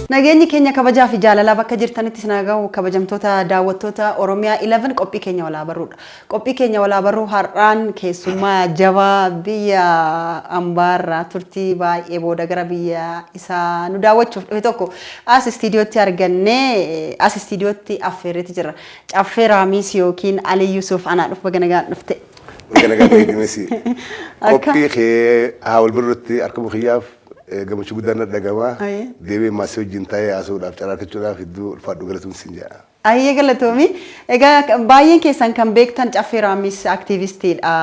Nageenyi keenya kabajaa fi jaalalaa bakka jirtanitti isin haa gahu, kabajamtoota daawwattoota Oromiyaa 11. Qophii keenya walaa barruudha. Qophii keenya walaa barruu har'aan keessummaa jabaa biyya ambaarraa turtii baay'ee booda gara biyya isaa nu daawwachuuf dhufe tokko as istiidiyootti argannee, as istiidiyootti affeerreeti jira. Caffee Raamiis yookiin Alii Yuusuf, anaa dhufu, baga nagaan dhufte. Baga nagaan eegumsi. Qophii kee haa wal birrutti argamu kiyyaaf gammachuu guddaan na dhagama. Deebiin maasii wajjin taa'ee haasa'uudhaaf carraa argachuudhaaf hedduu ulfaadhu, galatuun siin jedha. Ayyee, galatoomi. Egaa baay'een keessan kan beektan Caffee Raamis aktiivistiidha.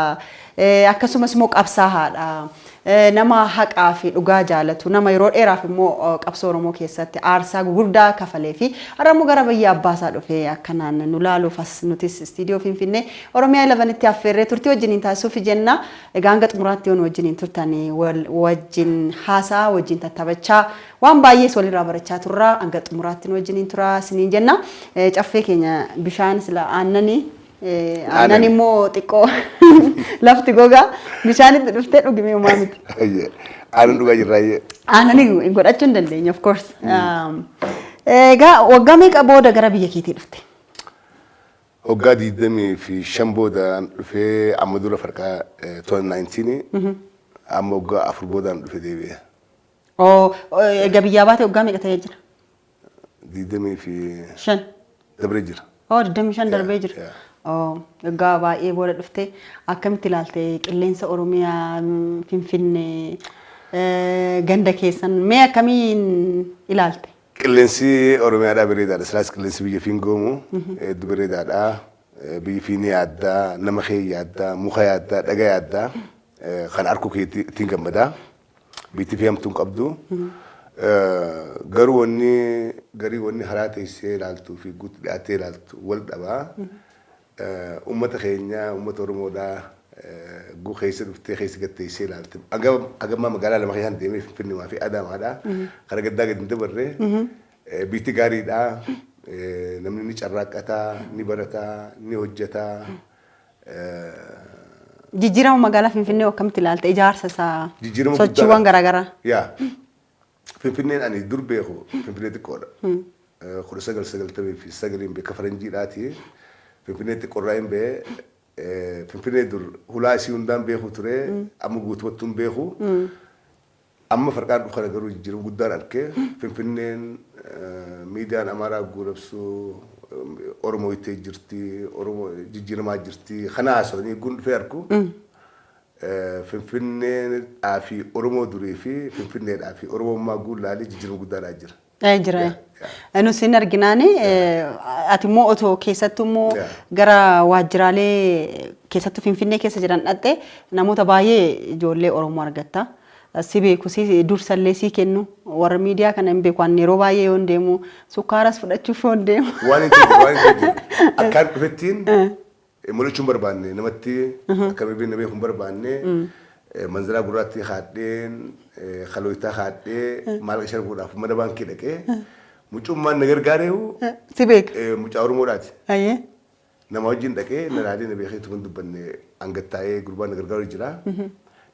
Akkasumas immoo qabsaa'aadha. Nama haqaa fi dhugaa jaalatu, nama yeroo dheeraaf immoo qabsoo Oromoo keessatti aarsaa gugurdaa kafalee fi har'a immoo gara biyya abbaasaa dhufee akkanaan nu laaluuf as nutis istiidiyoo Finfinnee Oromiyaa 11tti affeerree turtii wajjiniin taasisuuf jenna. Egaa hanga xumuraatti yoo nu wajjiniin turtan wajjin haasaa, wajjin tattaphachaa, waan baay'ees walirraa barachaa turra. Hanga xumuraatti nu wajjiniin tura isiniin jenna. Caffee keenya, bishaan sila aannanii, aannan immoo xiqqoo lafti gogaa, bishaanitti dhuftee dhugimee homaa miti. Aannan dhugaa jirraayyee. Aannan godhachuu hin dandeenye, of course. Egaa waggaa meeqa booda gara biyya keetii dhufte? Waggaa 25 boodaan dhufee. Amma dura farqaa 2019, amma waggaa 4 boodaan dhufe deebi'e. Egaa biyyaa baate waggaa meeqa ta'ee jira? Digdamii fi shan. Dabree jira. Oh, 25 darbee jira. Waggaa baay'ee booda dhuftee akkamitti ilaalte qilleensa Oromiyaa, Finfinnee, ganda keessan mee akkamiin ilaalte? Qilleensi Oromiyaadhaa bareedaadha. Silaas qilleensi biyya fiin goomu hedduu bareedaadha. Biyyi fiin yaaddaa, nama kee yaaddaa, muka yaaddaa, dhaga yaaddaa. Kan harku keetti ittiin gammadaa. Biyyi fi hamtuun qabdu. Garuu wanni garii wanni haraa teessee ilaaltuu fi guutuu dhiyaatee ilaaltu wal dhabaa. Uummata keenya, uummata Oromoodhaa guu keessa dhuftee keessa gad teessee ilaalte. Hagammaa magaalaa lama keessaan deemee, Finfinneemaa fi Adaamaadha. Kara gaddaa gadi hin dabarre. Biyyi gaariidha. Namni ni carraaqqataa, ni barataa, ni hojjetaa. Jijjiirama magaalaa Finfinnee akkamitti ilaalte? Ijaarsa isaa, Jijjiirama sochiiwwan garaagaraa. Yaa. Finfinneen ani dur beeku Finfinnee xiqqoodha. 1999 beeka faranjiidhaati. Finfinnee xiqqoorraa hin ba'e. Finfinnee dur hulaa isii hundaan beeku ture. Amma guutummattuu hin beeku. Amma farqaan dhufu kana garuu jijjiirama guddaan argee. Finfinneen miidiyaan Amaaraa guurabsuu Oromoo ittee jirti, Oromoo jijjiiramaa jirti. Kana haasawanii gun dhufee argu. Finfinneedhaa fi Oromoo durii fi Finfinneedhaa fi Oromummaa guullaalee jijjiirama guddaadhaa jira. Jira. Nus hin arginaani, ati immoo otoo keessattuu immoo gara waajjiraalee keessattuu Finfinnee keessa jiran dhaqxe namoota baay'ee ijoollee Oromoo argatta. Si beeku, si dursallee si kennu. Warra miidiyaa kana hin beeku. Ani yeroo baay'ee yoon deemu, sukkaaras fudhachuuf yoon deemu. Waan hin jiru, waan hin jiru. Akkaan dhufettiin mul'achuu hin barbaanne namatti, akka na beeku hin barbaanne. Manzaraa gurraattii haadheen, kalooyitaa haadhee, maallaqa sharbuudhaaf mana baankii dhaqee, mucummaan na gargaareehu Si beeka. Mucaa Oromoodhaati. Nama wajjin dhaqee na laalee, na beekee, tuma dubbanne, hangattaa'ee gurbaan na gargaaru jira.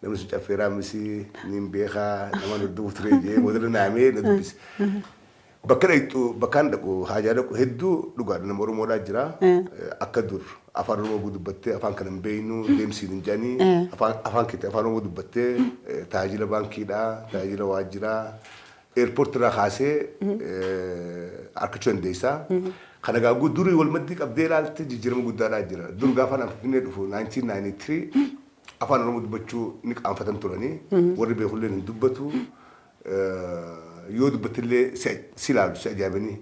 Namni sun Caffeeraa misii niin beekaa, nama hordofu ture jee boodarra naamee na dubbise. Bakka dhaqxu, bakkaan dhaqu, haajaa dhaqu hedduu dhugaadha, nama Oromoodhaa jira. Akka dur afaan Oromoo dubbattee afaan kana hin beeknu deemsiin hin jedhanii, afaan keetti afaan Oromoo dubbattee tajaajila baankiidhaa, tajaajila waajjiraa, airport irraa kaasee argachuu dandeessaa. Kana gaaguu durii wal maddii qabdee ilaalte jijjiirama guddaadhaa jira. Dur gaafa naan Finfinnee dhufu 1993 afaan Oromoo dubbachuu ni qaanfatan turanii, warri beekullee hin dubbatu. Yoo dubbattillee si ilaalu, si ajaa'ibanii.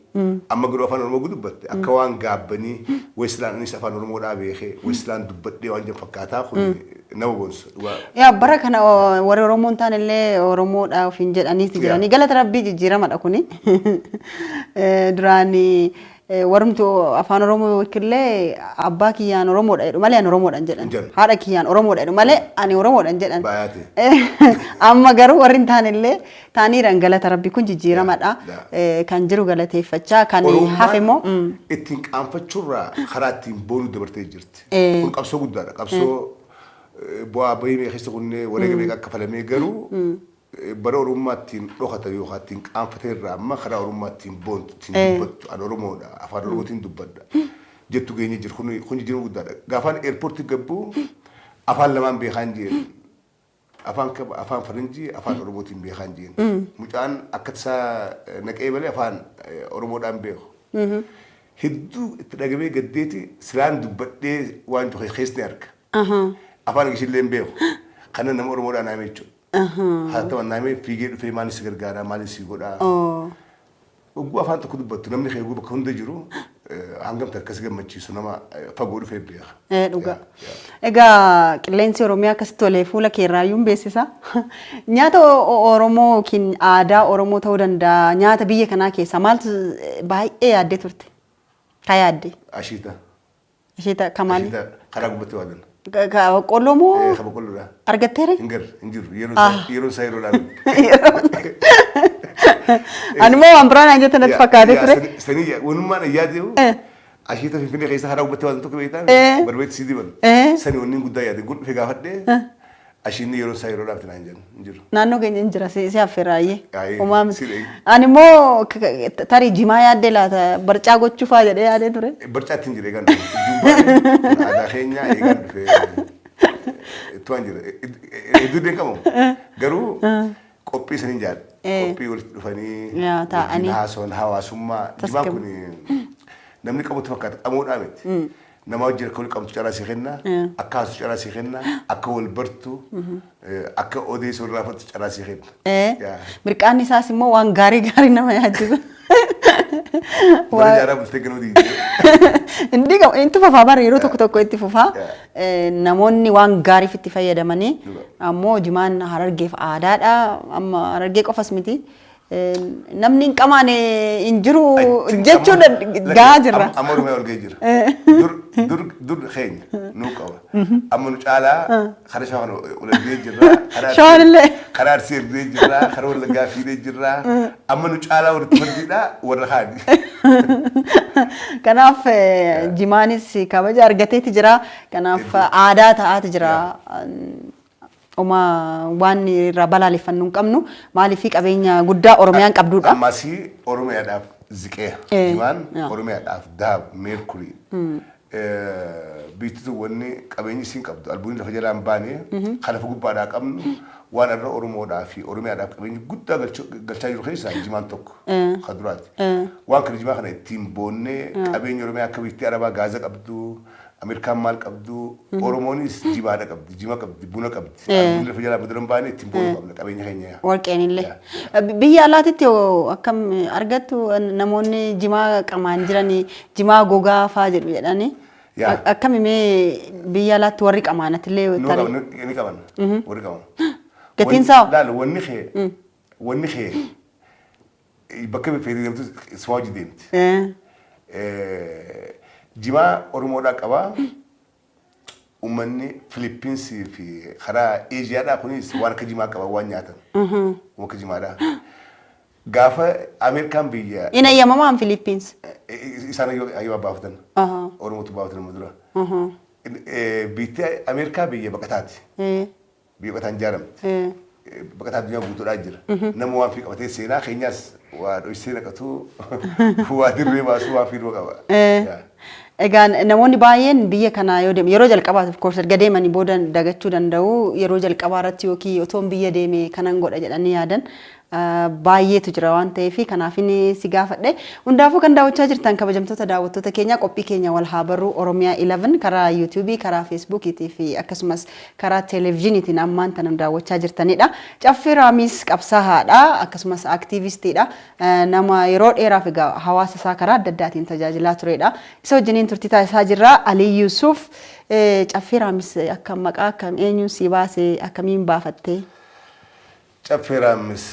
Amma garuu afaan Oromoo dubbatte akka waan gaabbanii, wayisilaan anis afaan Oromoodhaa beekee, wayisilaan dubbadhee waan jedhu fakkaataa. Kun nama boonsa dhugaa. Yaa, bara kana warri Oromoo hin taane illee Oromoodha ofiin jedhaniiti jiranii. Galata Rabbii, jijjiiramadha kuni. Duraan warumti afaan Oromoo illee abbaa kiyyaan Oromoodha jedhu malee ani Oromoodha hin jedhan. Hin jedhan. Haadha kiyyaan Oromoodha jedhu malee ani Oromoodha hin jedhan. Baay'ate. Amma garuu warri hin taane illee taaniiran, galata Rabbii, kun jijjiiramadha. Yaa. Kan jiru galateeffachaa, kan Oromummaan hafe immoo ittiin qaanfachuurraa karaa ittiin boonuu dabartee jirti. Kun qabsoo guddaadha. Qabsoo bu'aa bahii meeqa keessa kunnee, wareega meeqa akka kafalamee garuu Bara Oromummaa ittiin dhokatan yookaan ittiin qaanfatan irraa amma karaa Oromummaa ittiin boontu, ittiin dubbattu, "Ani Oromoodha, afaan Oromootiin dubbadha" jettu geenye jiru. Kun jijjiirama guddaadha. Gaafaan airportii gabbuu afaan lamaan beekaan jeen. Afaan afaan Faranjii, afaan Oromootiin beekaan jeen. Mucaan akka tasaa naqee malee afaan Oromoodhaan beeku. Hedduu itti dhagamee gaddeeti silaan dubbadhee waan jiru keessni arga. Afaan Ingilishillee hin beeku. Kana nama Oromoodhaan naamee jechuudha. Haa ta'u, naamee fiigee dhufee, "Maal si gargaara? Maal si godhaa?" Ogguu afaan tokko dubbattu, namni kee bakka hunda jiru hangam akkas gammachiisu nama fagoo dhufee beeka. Dhugaa. Egaa qilleensi Oromiyaa akkasitti tolee fuula keerraayyuu hin beeksisa. Nyaata Oromoo yookiin aadaa Oromoo ta'uu danda'a. Nyaata biyya kanaa keessaa maaltu baay'ee yaaddee turte? Ka yaadde? Ashiita. Ishee kamaali? Ashiita karaa gubbatti waadan. Boqqolloo moo? Ka boqqolloodha. Argatteere? Hin garre, hin jiru. Yeroo isaa yeroodhaan. Ani immoo waan biraan naan jette natti fakkaatee ture. Sanii wanummaan yaade ashiita Finfinnee keessa karaa gubbatti waadan tokko beektaa, barbeetti sii diban. Sanii wanni guddaa yaade gun dhufee gaafadhee, ashiinni yeroo isaa yeroodhaaf naan jedhan hin jiru. Naannoo keenya hin jira, si affeeraayyee. Ayyee, Homaa miti. si dhee. Ani immoo tarii jimaa yaaddee laata, barcaa gochuufaa jedhee yaadee ture. Barcaatti hin jira eegaan dhufe. Aadaa keenya eegaan dhufe. Itti waan jira. Hedduu illee hin qabu. Garuu qophii saniin jaadha. Qophii walitti dhufanii Yaa, taa'anii. wajjin haasawan hawaasummaa. Jimaan kun namni qabutti fakkaata, qamuudhaa miti. Nama wajjin akka wal qabtu carraa si kenna. Akka haasu carraa si kenna. Akka wal bartu, akka odeessuu irraa fattu carraa si kenna. Yaa. Mirqaanni isaas immoo waan gaarii gaarii nama yaachisa. Bara jaaraa bultee ganama diigdee. Inni itti fufaa bara yeroo tokko tokko itti fufaa. Namoonni waan gaariif itti fayyadamanii ammoo jimaan Harargeef aadaadha. Amma Harargee qofas miti. Namni hin qamaane hin jiru jechuun gahaa jirra. Amma Oromiyaa ol ga'ee jira. Dur dur dur keenya nuu qaba. Amma nu caalaa karaa Shawaa kana ol ga'ee jirra. Shawaan illee. Karaa Arsii ol ga'ee jirra. Karaa Wallaggaa fiidee jirra. Amma nu caalaa walitti fardiidha warra kaani. Kanaaf jimaanis kabaja argateeti jira. Kanaaf aadaa ta'aati jira. Oma waan irraa balaaleffannu hin qabnu. Maaliif, qabeenya guddaa Oromiyaan qabdudha. Ammasii Oromiyaadhaaf ziqee. Jimaan Oromiyaadhaaf daab meerkurii. Biittitu wanni qabeenyi isiin qabdu albuunni lafa jalaa hin baane kan lafa gubbaadhaa qabnu, waan irra Oromoodhaa fi Oromiyaadhaaf qabeenyi guddaa galchaa jiru keessaa jimaan tokko kan duraati. Waan kana jimaa kana ittiin boonnee qabeenya Oromiyaa akka biitti Arabaa gaaza qabdu, Ameerikaan maal qabdu, Oromoonis jimaadha qabdi, jima qabdi, buna qabdi. Albuunni lafa jalaa badura hin baane ittiin boonuu qabna qabeenya keenya. Warqeen illee. Biyya alaatitti hoo akkam argattu? Namoonni jimaa qamaan jiran jimaa gogaa faa jedhu jedhanii. Yaa. Akkami mee biyya alaatti warri qamaanatti illee Nu tarii? qaban, ni qaban. Warri qaban. Gatiin isaa? Laal, wanni kee bakka feetee deemtu si hojii deemti. Jimaa Oromoodhaa qabaa. Uummanni Filiippiinsii fi karaa Eeshiyaadhaa kunis waan akka jimaa qaban waan nyaatan. Waan akka jimaadhaa. Gaafa Ameerikaan biyya Hin eeyyamamaan Filiippiins? Isaan ayyoo baafatan. Oromootu baafatan amma dura. Biyyi Ameerikaa biyya baqataati. Biyya baqataan ijaaramte. Baqataa addunyaa guutuudhaa jira. Nama waan fi qabatee seenaa keenyaas waa dhoysee naqatu, waa dirree baasuu, waan fiiduu qaba. Yaa. Egaa namoonni baay'een biyya kana yoo deemu yeroo jalqabaaf, of course erga deemanii booda dagachuu danda'u, yeroo jalqabaa irratti yookiin otoon biyya deeme kanan godha jedhanii yaadan baay'eetu jira waan ta'eef, kanaaf inni si gaafadhe. Hundaafuu kan daawwachaa jirtan kabajamtoota daawwattoota keenya, qophii keenya Wal Haa Barruu Oromiyaa 11 karaa YouTubeii, karaa Facebookiitii fi akkasumas karaa televezyiiniitiin ammaan tana daawwachaa jirtanidha. Caffee Raamis qabsaa'aadha, akkasumas aktiivistiidha. Nama yeroo dheeraaf egaa hawaasa isaa karaa adda addaatiin tajaajilaa turedha. Isa wajjiniin turtii taasisaa jirra. Alii Yuusuf, Caffee Raamis akkam, maqaa akkam, eenyuun si baase, akkamiin baafattee? Caffee Raamis,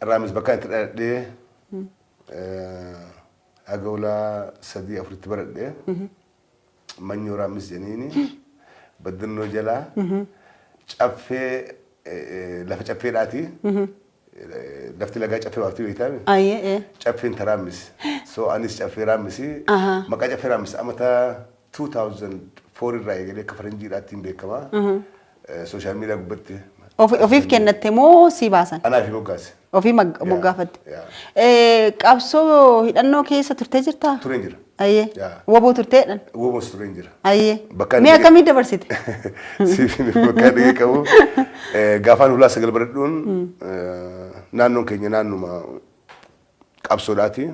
Raamis bakka itti dhaladhee haga ulaa sadii afuritti baradhee, Manyoo Raamis jedhaniini, Baddannoo jalaa, caffee lafa caffeedhaati. Lafti lagaa caffee baaftii beektaa? Ayyee. Caffeen Taraamis. So anis Caffee Raamisi. Maqaa Caffee Raamis amata 2004 irraa eegalee akka faranjiidhaatti hin beekama. Social media gubbatti. Ofiif kennatte moo si baasan? Anaa fi moggaase. Ofii moggaafatte. Yaa. Qabsoo hidhannoo keessa turtee jirtaa? Tureen jira. Ayyee. Yaa. Woboo turteedhan? Woboos tureen jira. Ayyee. Bakka Mee akkamiin dabarsite? Siif bakka dhigee qabu. Gaafaan hulaa 9 baradhuun naannoon keenya naannuma qabsoodhaati.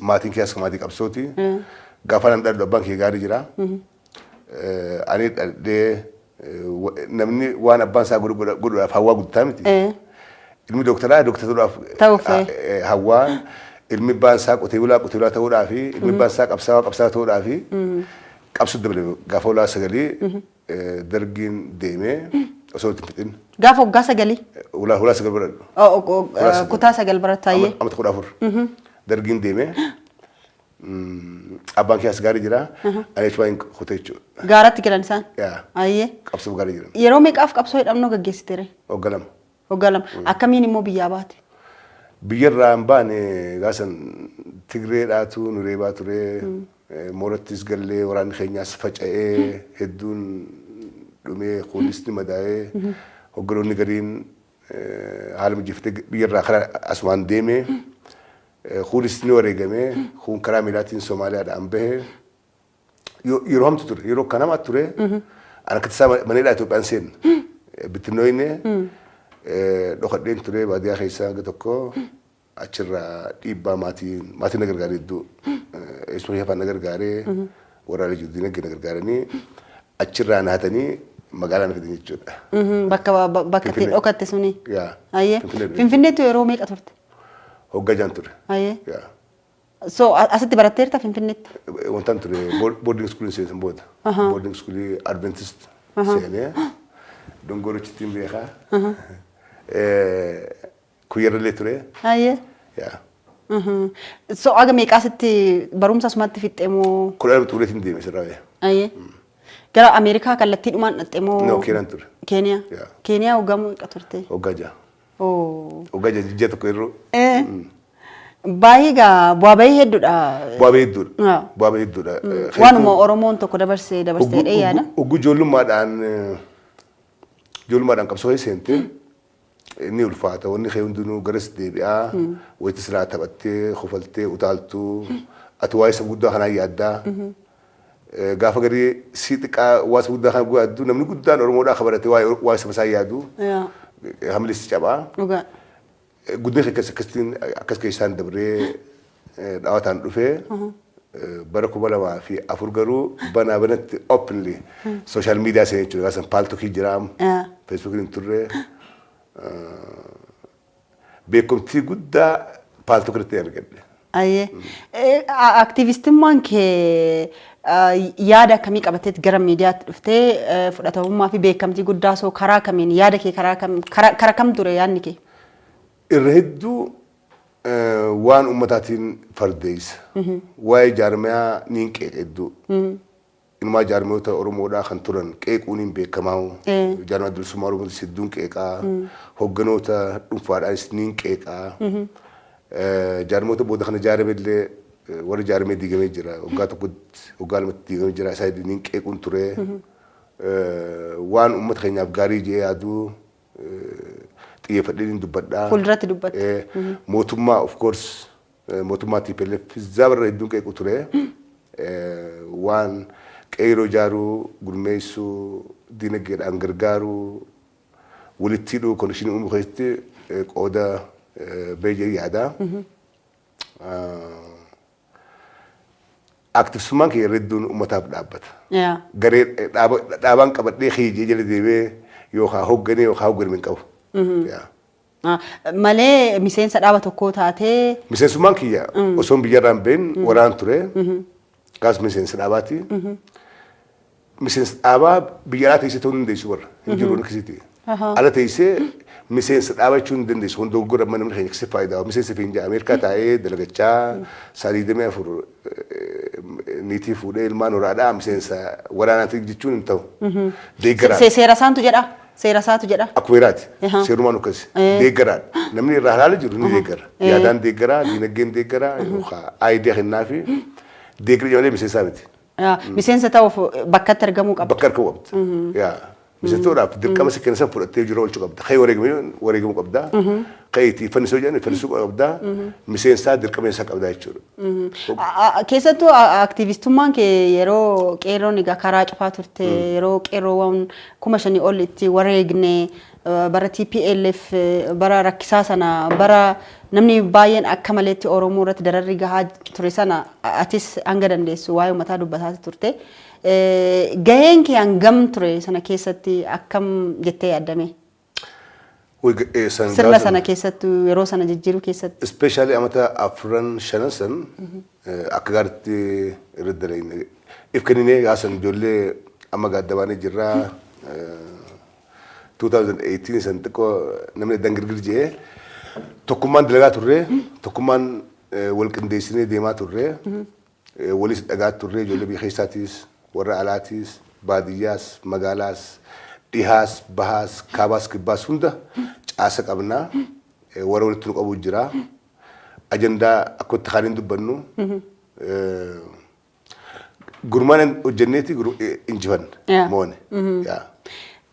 Maatiin keessa maatii qabsooti. Gaafaan an dhaladhu abbaan kee gaarii jira. Ani dhaladhee namni waan abbaan isaa godhuudhaaf hawwaa guddaa miti. Ilmi dooktaraa dooktar ta'uudhaaf Ta'uuf, hawwaa, ilmi abbaan isaa qotee bulaa ta'uudhaa fi ilmi abbaan isaa qabsaawaa ta'uudhaa fi qabsoo dabale gaafa hulaa 9 dargiin deemee osoo itti hin fixin. Gaafa waggaa 9? Hulaa 9 baradhu. Hulaa 9. Kutaa 9 baratta, ayyee. Amata 14. Dargiin deemee abbaan keessa gaarii jira. Ani achumaan hin kutee jechuudha. Gaaratti galan isaan? Yaa. Ayyee. Qabsoo gaarii jiran. Yeroo meeqaaf qabsoo hidhannoo gaggeessiteere? Waggaa 2. Waggaa 2. Akkamiin immoo biyyaa baate? Biyyarraa hin baane, gaasan Tigreedhaatu nu reebaa ture. Moorattis gallee waraanni keenyaas faca'ee hedduun dhumee, kuunis ni madaa'ee, hogganoonni gariin haala mijeeffatee biyyarraa karaa asumaan deemee, kuunis ni wareegamee, kuun karaa miilaatiin Somaaliyaadhaan bahe. Yeroo hamtu ture, yeroo akkanamaa ture. Ani akka tasaa maneedhaa Itoophiyaan seenne. Bittinnooyne dhokadheen ture baadiyyaa keessaa hanga tokko, achirraa dhiibbaa maatiin na gargaaree hedduu, eessuma afaan na gargaaree, warra jiru dinagdee na gargaaranii achirraa naatanii magaalaa na fidan jechuudha. Bakka itti Finfinnee. dhokatte suni. Yaa. Ayyee. Finfinnee dhufe. Finfinneetti yeroo meeqa turte? Hoggaa jaan ture. Ayyee. Yaa. So asitti baratteerta Finfinneetti? Wantaan ture boarding school seensan booda. Boarding school Adventist seenee dongorichittiin beekaa. Kuyyarallee ture. Ayyee. Yaa. So aga meeqaa asitti barumsa asumatti fixxee moo? 12 tureetiin deeme sirraa. Ayyee. Gara Ameerikaa kallattiidhumaan dhaqxe moo? No, Keeniyaan ture. Keeniyaa. Yaa. Keeniyaa waggaa meeqa turte? Hoggaa 6. Oh. Hoggaa 6 jijjiira tokko yeroo. Baay'ee gaa bu'aa bahii hedduudha. Bu'aa bahii hedduudha. Yaa. Bu'aa bahii hedduudha. Waanuma Oromoon tokko dabarsee dabarsee yaada. Ogguu ijoollummaadhaan qabsoo seente inni ulfaata, wanni kee hundinuu garas deebi'aa, wayita silaa taphattee kofaltee utaaltuu ati waa'ee saba guddaa kanaa yaaddaa. Gaafa garii si xiqqaa waa saba guddaa kana yaaddu, namni guddaan Oromoodhaa kabarate waa'ee saba isaa yaadu hamilis cabaa. Dhugaa. Guddina kee akkasiin akkas keessaan dabree dhaawataan dhufee bara 2004 garuu banaa banatti openly social media seenee jechuudha. Gaasan Paltalkii jiraam, Facebookiin hin turre. Beekumtii guddaa Paltalk irratti argadhe. Ayyee. Aktiivistummaan kee yaada akkamii qabateet gara miidiyaatti dhuftee fudhatamummaa fi beekamtii guddaa soo karaa kamiin yaada kee karaa kam karaa kam ture yaadni kee? Irra hedduu waan ummataatiin fardeessa. Waa'ee jaarmiyaa niin qeeqa hedduu. Inumaa jaarmiyoota Oromoodhaa kan turan qeequun hin beekamaa. Jaarmiyaa bilisummaa Oromootis hedduun qeeqaa. Hogganoota dhuunfaadhaanis niin qeeqaa. Jaarmiyoota booda kana ijaarame illee, warra ijaaramee diigamee jira. Waggaa tokkotti, waggaa lamatti diigamee jira. Isaa niin qeequun ture. Waan uummata keenyaaf gaarii jee yaaduu xiyyeeffadhee niin dubbadhaa. Fuulduratti dubbatte. Mootummaa, of course, mootummaa TPLF zaabarra hedduun qeequ ture. Waan qeeroo ijaaruu, gurmeessuu, dinagdeedhaan gargaaruu, walitti hidhuu, connection uumuu keessatti qooda bahee yaada. Aktivistummaan kiyya irra hedduun uummataaf dhaabbata. Garee dhaabaan qabadhee hiijee jala deemee yookaan hoogganee yookaan hoogganame hin qabu. Malee miseensa dhaaba tokkoo taatee. Miseensummaan kiyya osoo biyyarraa hin bahin waraan ture. Gaas miseensa dhaabaati. Miseensa dhaabaa biyya alaa teessee ta'uu hin dandeessu warra. Hin jiru akkasitti. Ala teessee miseensa dhaabaa jechuun hin dandeessu. Kun dogoggora amma namni keenya keessatti faayidaa. Miseensa fi Ameerikaa taa'ee dalagachaa saa 24 niitii fuudhee ilmaan horaadhaa miseensa waraanaati jechuun hin ta'u. Deeggaraa. Seera isaantu jedha. Seera isaatu jedha. Akkuma heeraati. Seerumaan akkas. Deeggaraadha. Namni irraa halaala jiru ni deeggara. Yaadaan deeggaraa, diinagdeen deeggaraa yookaan aayidiyaa kennaafi deeggara malee miseensaa miti. Miseensa ta'uuf bakkatti argamuu qabda. Bakka argamuu qabda. Yaa. Miseensa ta'uudhaaf dirqama si kennan san fudhattee jira oolchuu qabda. Ka'ee wareegamuu qabda. Ka'ee itti fannisuu jedhan fannisuu qabda. Miseensaa dirqama isaa qabda jechuudha. Keessattuu aktiivistummaan kee yeroo qeerroon egaa karaa cufaa turte, yeroo qeerroowwan 5,000 ol itti wareegne, bara TPLF, bara rakkisaa sana, bara namni baay'een akka maleetti Oromoo irratti dararri gahaa ture sana, atis hanga dandeessu waa'ee uummataa dubbataa turte. Gaheen kee hangam ture sana keessatti, akkam jettee yaaddame? Sirna sana keessattuu, yeroo sana jijjiiruu keessatti. Especially amata afran shanan san akka gaariitti irratti dalagne. If kenninee gaasan ijoollee amma gaaddabaanii jirraa. 2018 san xiqqoo namni addaan girgir jedhee, tokkummaan dalagaa turre, tokkummaan wal qindeessinee deemaa turre, walis dhagaa turre, ijoollee biyya keessaatiis, warra alaatiis, baadiyyaas, magaalaas, dhihaas, bahaas, kaabaas, kibbaas hunda caasa qabnaa, warra walitti nu qabu jira. Ajandaa akka itti kaaniin dubbannu gurmaan hojjenneeti injifanne moone.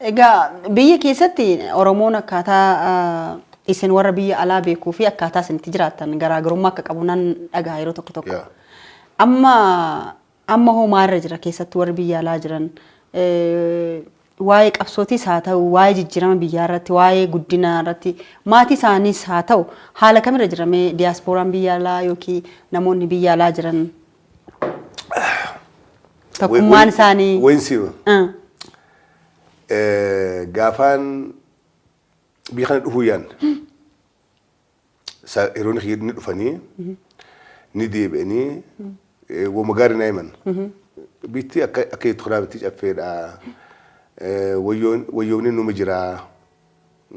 Egaa biyya keessatti Oromoon akkaataa isin warra biyya alaa beekuu fi akkaataa isin itti jiraattan garaagarummaa akka qabu nan dhagaa yeroo tokko tokko. Amma hoo maalirra jira keessattuu warri biyya alaa jiran? Waa'ee qabsootis haa ta'u, waa'ee jijjiirama biyyaa irratti, waa'ee guddina irratti, maatii isaaniis haa ta'u, haala kamirra jira mee diyaaspooraan biyya alaa yookiin namoonni biyya alaa jiran? Tokkummaan isaanii. Wayiinsi gaafaan biyya kana dhufuu yaan yeroon ni dhufanii ni deebi'anii wama gaarii na himan. Biitti akka akka jettu kanaa miti, caffeedha. Wayyoonni numa jira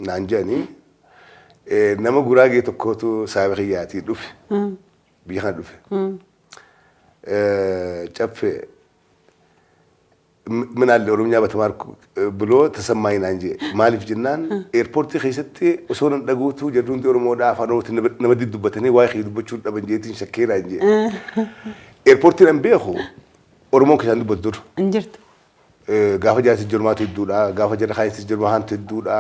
naan jedhanii, nama Guraagee tokkotu saaba kiyyaatii dhufe. Biyya kana dhufe. Caffee ምን አለ ኦሮምኛ በተማርኩ ብሎ ተሰማኝ naan jedhe. Maaliif jennaan, airportii keessatti osoo nan dhaguutu jedhu hundi Oromoodhaa afaan Oromootiin nama dubbatanii waa'ee kiyya dubbachuu dhaban jeetiin shakkeeraa hin jedhe. Airportiin an beeku Oromoon keessaan dubbatu dur. Hin jirtu. Gaafa jaarsi jirmaatu hedduudha, gaafa jara kaanis jirmaantu hedduudha.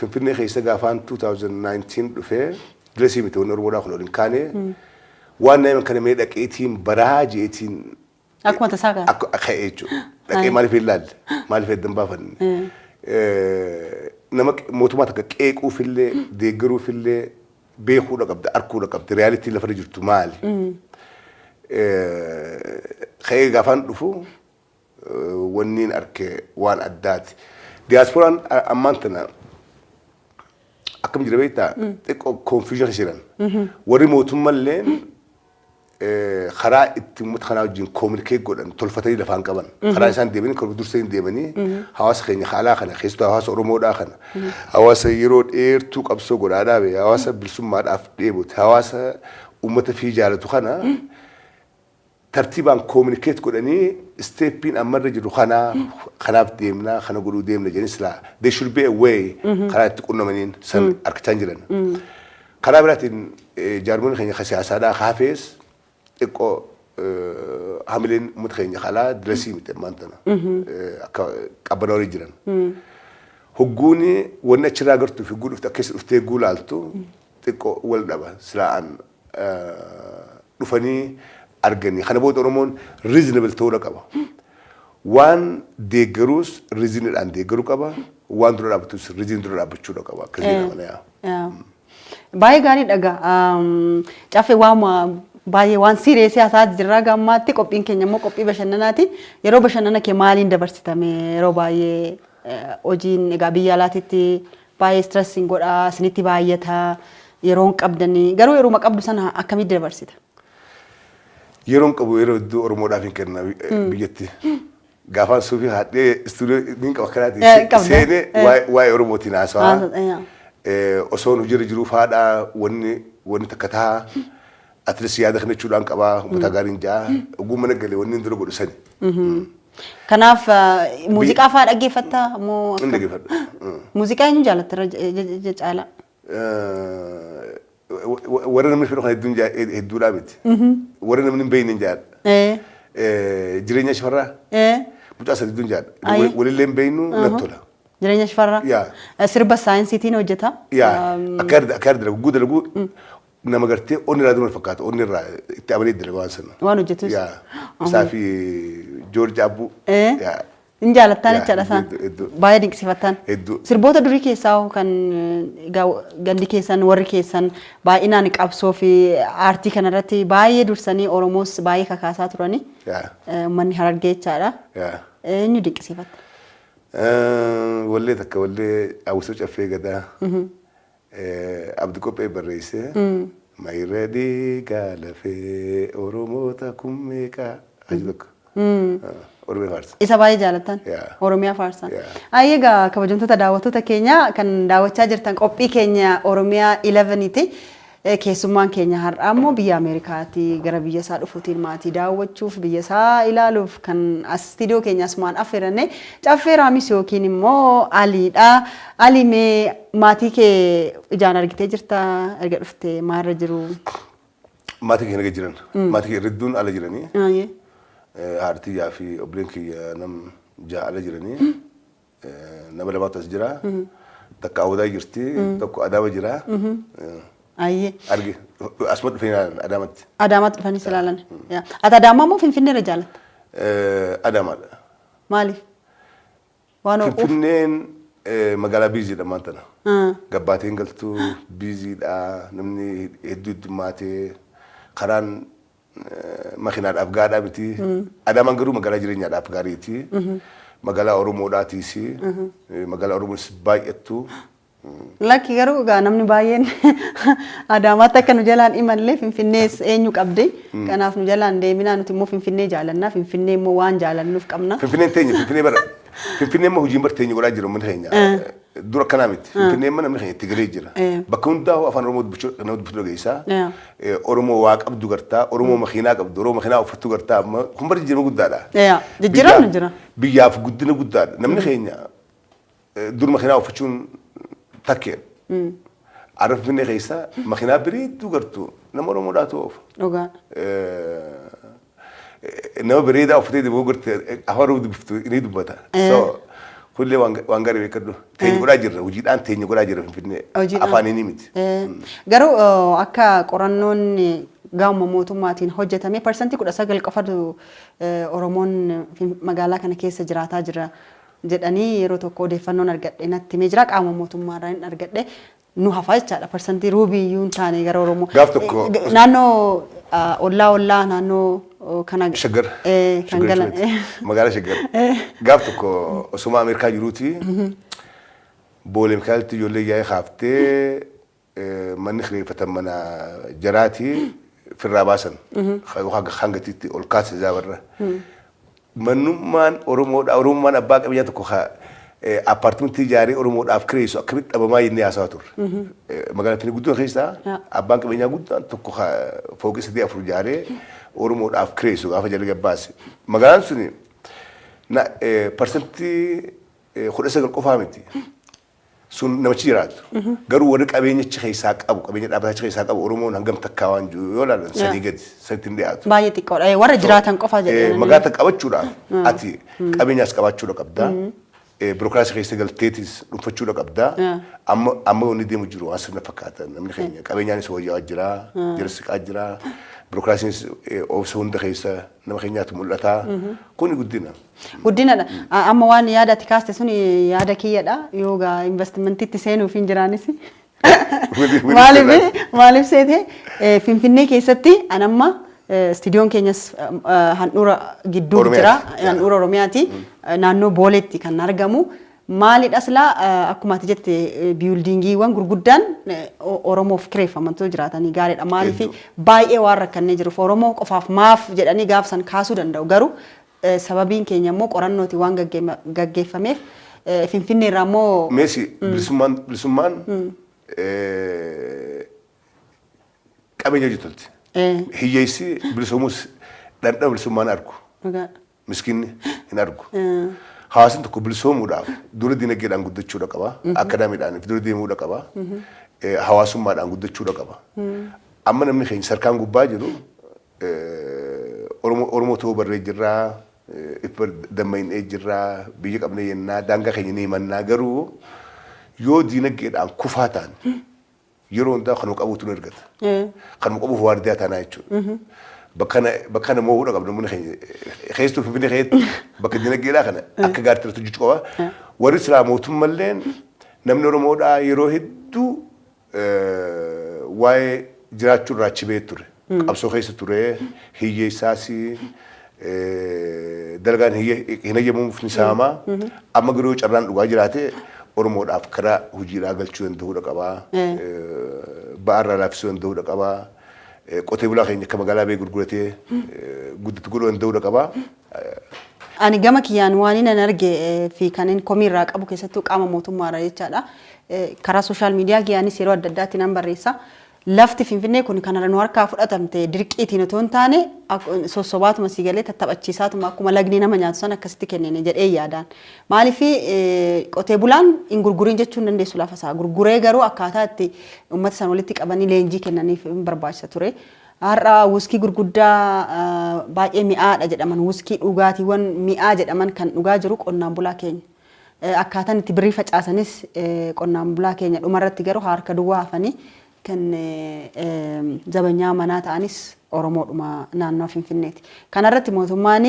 Finfinnee keessa gaafaan 2019 dhufee diresii miti wanni Oromoodhaa kun ol hin kaane, waan nama kana mee dhaqeetiin baraa jeetiin. Akkuma tasaa kana. Akka ka'ee jechuudha. Dhaqee maaliif hin laalle? Maaliif eddan baafanne? Nama mootummaa takka qeequufillee deeggaruufillee beekuudha qabda, arguudha qabda, reality lafarra jirtu maali? Ka'ee gaafaan dhufu wanni arke waan addaati. Diyaaspooraan ammaan tana akkam jira beektaa, xiqqoo confusion jiran. Warri mootummaallee karaa itti uummata kanaa wajjin communicate godhan tolfatanii lafaan qaban. Karaa isaan deemanii kan dursanii deemanii hawaasa keenya haalaa kana, keessattuu hawaasa Oromoodhaa kana, hawaasa yeroo dheertuu qabsoo godhaa dhaabe, hawaasa bilisummaadhaaf dheebote, hawaasa uummata fi jaalatu kana tartiibaan communicate godhanii stepiin ammarra jiru kana kanaaf deemnaa, kana godhuu deemna jedhanii silaa there should be a way karaa itti qunnamaniin san harkachaa jiran. Karaa biraatiin jaarmoonni keenya ka siyaasaadhaa kaafees xiqqoo hamileen uummata keenya kalaa diresii miti ammaan tana akka qabbanaa walii jiran. Hogguuni wanni achirraa agartuu fi hogguu dhufte akkeessa dhuftee hogguu laaltu xiqqoo wal dhaba. Silaa'an dhufanii arganii kana booda Oromoon reasonable ta'uu qaba. Waan deeggaruus reasonidhaan deeggaruu qaba. Waan dura dhaabbatus reason dura dhaabbachuu qaba. Akkasii nama yaa. Baay'ee gaarii dhagaa. Caffee waan baay'ee waan serious haasaa jirra gammaatti, qophiin keenya immoo qophii bashannanaati. Yeroo bashannana kee maaliin dabarsitame? Yeroo baay'ee hojiin egaa biyya alaatitti baay'ee stressiin godhaa, isinitti baay'ata, yeroon qabdanii, garuu yeroo qabdu sana akkamitti dabarsita? Yeroon qabu yeroo hedduu Oromoodhaaf hin kenna biyyatti. Gaafaan suufii haadhee istuudiyoo ni qaba kanaati. Seenee waa'ee Oromootiin haasawaa. Osoon hojiirra jiruuf haadhaa wanni takka ta'a. Atleast yaada kana jechuudhaan qabaa, uummata gaariin ja'a. Oguu mana galee wanni dura godhu sani. Kanaaf muuziqaa fa'aa dhaggeeffattaa moo? Hin dhaggeeffadha. Muuziqaa eenyu jaalatta irra caalaa? Warra namni fedhu kana hedduudhaa miti. Warra namni hin beekne hin jaalladha. Jireenya Shifarraa. Mucaa sadii duun jaadha. Walillee hin beeknu natti tola. Jireenya Shifarraa. Yaa. Sirba saayinsiitiin hojjeta. Yaa, akka akka dalagu dalagu nama gartee onni irraa dura fakkaata, onni irraa itti amanee dalagu waan sana. Waan hojjetus. Yaa, isaa fi Joorji Abbuu. Yaa. In jaalattaan jechaadha isaan. Hedduu. Baay'ee dinqisiifattaan. Hedduu. Sirboota durii keessaa hoo kan gandi keessan, warri keessan baay'inaan qabsoo fi aartii kanarratti baay'ee dursanii Oromoos baay'ee kakaasaa turani. Yaa. Uummanni Harargee jechaadha. Yaa. Eenyu dinqisiifatta? Wallee takka, wallee Hawwisoo Caffee Gadaa. Abdi Qophee barreessee. Mayra dhiigaa lafee Oromoota kun meeqaa? Aji tokko. Oromiyaa faarsa. Isa baay'ee jaalattan. Yaa. Oromiyaa faarsan. Yaa. Ayyee, egaa kabajamtoota daawwattoota keenya, kan daawwachaa jirtan qophii keenya Oromiyaa 11ti. Keessummaan keenya har'aa immoo biyya Ameerikaatti gara biyya isaa dhufuutiin maatii daawwachuuf, biyya isaa ilaaluuf kan as istiidiyoo keenya asumaan affeeranne Caffee Raamis yookiin immoo Aliidha. Ali, mee maatii kee ijaan argitee jirta? Erga dhuftee maalirra jiru? Maatii keenya naga jiran. Maatii keenya hedduun ala jiranii. Ayyee. Haadha fi obboleen kiyya nam ja'a ala jiranii. Nama lamaatu as jira. Takka Awwadaa jirti. Tokko Adaama jira. Ayyee. Arge, asuma dhufee ilaalan Adaamatti. Adaamaatti dhufanii si ilaalan. Ati Adaamaa moo Finfinneerra jaalatta? Adaamaadha. Maaliif? Waan ho'uuf? Finfinneen magaalaa busydha ammaan tana. Gabbaateen galtuu busydha. Namni hedduu heddummaatee, karaan makiinaadhaaf gaadhaa miti. Adaamaan garuu magaalaa jireenyaadhaaf gaariiti. Magaalaa Oromoodhaatiis. Magaalaa Oromoonis baay'attu. Lakki, garuu egaa namni baay'een Adaamaatti akka nu jalaan imallee, Finfinnees eenyu qabdi. Kanaaf nu jalaan deeminaa, nuti immoo Finfinnee jaalannaa. Finfinnee immoo waan jaalannuuf qabna. Finfinneen teenya, Finfinnee bara. Finfinnee immoo hojiin bar teenya godhaa jira uummanni keenya. Dura akkanaa miti. Finfinnee immoo namni keenya itti galee jira. Bakka hundaa afaan Oromoo dubbachuu nama dubbatu dhageessaa. Oromoo waa qabdu gartaa, Oromoo makiinaa qabdu, Oromoo makiinaa uffattu gartaa, amma kun bara jijjiirama guddaadha. Jijjiiramni jira. Biyyaaf guddina guddaadha. Namni keenya dur makiinaa uffachuun takkeedha. Arra Finfinnee keessa makiinaa bareedduu gartuu nama Oromoodhaatu oofa. Dhugaa. Nama bareedaa uffatee deemu garte, afaan Oromoo dubbiftu ni dubbata. So kunillee waan gaarii beekadhu. Teenya godhaa jirra, hojiidhaan teenya godhaa jirra Finfinnee. Hojiidhaan. Afaaniin miti. Garuu akka qorannoon gaama mootummaatiin hojjetame 19% qofatu Oromoon magaalaa kana keessa jiraataa jira jedhanii yeroo tokko odeeffannoon argadhe natti himee jira, qaama mootummaarraa hin argadhe. Nu hafa jechaadha, parsantii ruubii iyyuu hin taane gara Oromoo. Gaaf tokko Naannoo ollaa naannoo kana Shaggar. Kan Shaggar galan. jechuudha. Magaalaa Shaggar. Gaaf tokko osuma Ameerikaa jiruuti Boolee Mikaa'eltti ijoollee yaa'ee kaaftee manni kireeffatan mana jaraati firraa baasan. Hangatiitti ol kaase zaabarra. Mannummaan Oromoodha. Oromummaan abbaa qabeenyaa tokko appaartimentii ijaaree Oromoodhaaf kireessu akkamitti dhabamaa jennee haasawaa turre. Magaalaa Finfinnee guddoo keessaa abbaan qabeenyaa guddaan tokko fooqii sadii afur ijaaree Oromoodhaaf kireessu gaafa jalli gabbaase. Magaalaan suni 19% qofaa miti. Sun namichi jiraatu. Garuu warri qabeenyichi keessaa qabu, qabeenya dhaabbatachi keessaa qabu, Oromoon hangam takkaa waan jiru yoo ilaalan sadii gadi sadiitti hin dhiyaatu. Baay'ee xiqqoodha. Warra jiraatan qofa jedhanii. Magaalaa qabachuudhaaf ati qabeenyaas qabaachuudha qabda. Birookiraasii keessa galteetis dhuunfachuudha qabda. Amma wanni deemu jiru waan sirna fakkaata. Namni keenya qabeenyaanis wayyaa jira, jira siqaa jira. Birookiraasiinis oofisa hunda keessa nama keenyaatu mul'ata. Kuni guddina. Guddinadha. Amma waan yaada ati kaaste sun yaada kiyyadha. Yoo gaa investimentiitti seenuuf hin jiraanis. Maaliif seete, Finfinnee keessatti an amma istiidiyoon keenyas handhuura gidduu jira. Oromiyaati. Handhuura Oromiyaati. Naannoo Booleetti kan argamu. Maalidha silaa, akkuma ati jette buildingiiwwan gurguddaan Oromoof kireeffamantu jiraatanii gaariidha. Maaliif, baay'ee waan rakkannee jiruuf Oromoo qofaaf maaf jedhanii gaafsan kaasuu danda'u. Garuu sababiin keenya immoo qorannooti waan gaggeeffameef Finfinnee irraa immoo Meesi, bilisummaan qabeenya hojjetolti. Hiyyeessi bilisoomus dhandhama bilisummaan argu. Miskiinni hin argu. Hawaasni tokko bilisoomuudhaaf dura dinagdeedhaan guddachuudha qaba. Akadaamiidhaan dura deemuudha qaba. Hawaasummaadhaan guddachuudha qaba. Amma namni keenya sarkaan gubbaa jiru Oromoo ta'uu barree jirraa. Dammayin jirraa biyya qabne yennaa daangaa keenya ni himannaa garuu yoo diinagdeedhaan kufaa ta'an yeroo hundaa kanuma qabuutu nu ergata. Kanuma qabuuf waardiyaa taanaa jechuudha. Bakka kana moo'uudha qabna namni keenya keessattuu Finfinnee keessatti bakka diinagdeedhaa kana akka gaariitti irratti hojjechuu qaba. Warri silaa mootummalleen namni Oromoodhaa yeroo hedduu waa'ee jiraachuu irraa achi ba'ee ture. Qabsoo keessa ture hiyyeessaas dalagaan hin hayyamuuf ni saama. Amma garuu carraan dhugaa jiraate Oromoodhaaf karaa hojiidhaa galchuu danda'uudha qabaa. Ba'aarraa laaffisuu danda'uudha qabaa. Qotee bulaa keenya akka magaalaa ba'ee gurguratee guddatu godhuu danda'uudha qabaa. Ani gama kiyyaan waan inni arge fi kan inni komiirraa qabu keessattuu qaama mootummaarraa jechaadha. Karaa social media kiyyaanis yeroo adda addaatti nan barreessa. Lafti Finfinnee kun kan nu harkaa fudhatamte dirqiitiin otoo hin taane sossobaatuma si galee tattaphachiisaatuma akkuma lagni nama nyaatu sana akkasitti kennine jedhee yaadaan. Maaliif qotee bulaan hin gurguriin jechuu hin dandeessu lafa isaa. Gurguree garuu akkaataa itti uummata sana walitti qabanii leenjii kennaniif hin barbaachisa ture. Har'a wuskii gurguddaa baay'ee mi'aadha jedhaman wuskii dhugaatiiwwan mi'aa jedhaman kan dhugaa jiru qonnaan bulaa keenya. Akkaataan itti birrii facaasanis qonnaan bulaa keenya dhumarratti garuu harka duwwaa hafanii kan zabanyaa manaa ta'anis Oromoodhuma naannoo Finfinneeti. Kanarratti mootummaan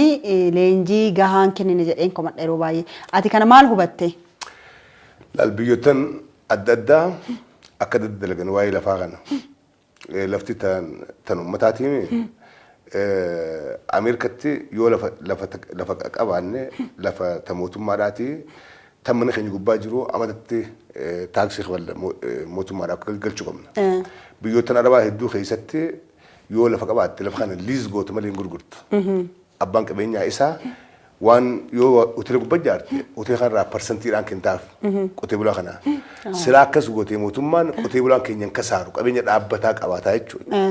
leenjii gahaan kennine jedheen komadha yeroo baay'ee. Ati kana maal hubatte? Laal biyyoottan adda addaa akka daddalagan waa'ee lafaa kana. Lafti tan uummataatiin Ameerikatti yoo lafa qabaanne lafa ta mootummaadhaati tan mana keenya gubbaa jiru amatatti taaksii kafalla mootummaadhaaf galchuu qabna. Biyyoottan Arabaa hedduu keessatti yoo lafa qabaatte lafa kana lease gootu malee hin gurgurtu. Abbaan qabeenyaa isaa waan yoo hoteela gubbaa ijaarte hoteela kanarraa parsantiidhaan kennitaaf qotee bulaa kana. Silaa akkas gootee mootummaan qotee bulaan keenya hin kasaaru qabeenya dhaabbataa qabaataa jechuudha.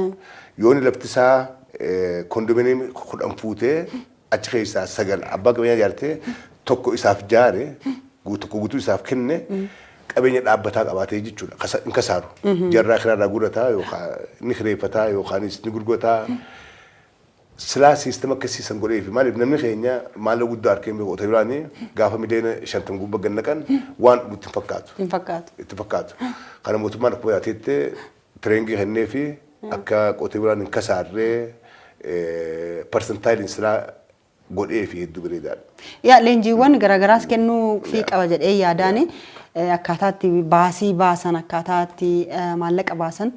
Yoo inni lafti isaa kondominiyeemii 10 fuutee achi keessaa 9 abbaa qabeenyaa ijaartee tokko isaaf jaare tokko guutuu isaaf kenne qabeenya dhaabbataa qabaatee jechuudha. Hin kasaaru. Jarraa kiraarraa guurataa yookaan ni kireeffataa yookaanis ni gurgurataa. Silaa siistama akkasii san godhee fi maaliif namni keenya maallaqa guddaa harkeen beeku qotee bulaanii gaafa miliyoona 50 gubbaa gad naqan waan dhugu itti hin fakkaatu. Hin fakkaatu. Itti fakkaatu. Kana mootummaan akkuma yaatetti training kennee fi akka qotee bulaan hin kasaarree parsantaayiliin silaa godhee fi hedduu bareedaadha. Yaa leenjiiwwan garaagaraas kennuu fi qaba jedhee yaadaani akkaataa itti baasii baasan akkaataa itti maallaqa baasan.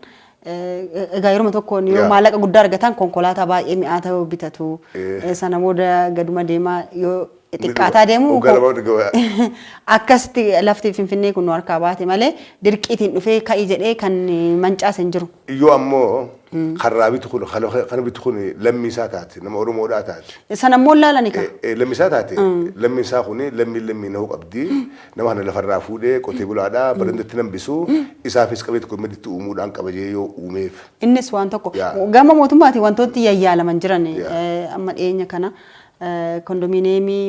Egaa yeroo tokko yoo maallaqa guddaa argatan konkolaataa baay'ee mi'aa ta'u bitatu. Sana booda gaduma deemaa yoo xiqqaataa deemu akkasitti lafti Finfinnee kun nu harkaa baate malee dirqiitiin dhufee ka'ii jedhee kan mancaase hin jiru. Yoo ammoo karraa bitu kun kana bitu kun lammii isaa taate nama Oromoodhaa taate. Sana immoo laalani ka. Lammii isaa taate lammii isaa kun lammii lammii nahuu qabdi nama kana lafarraa fuudhee qotee bulaadhaa barandatti nambisu isaafis qabee tokko maditti uumuudhaan qabajee yoo uumeef. Innis waan tokko gama mootummaatiin wantooti yayyaalaman jiran amma dhiyeenya kana kondominiyeemii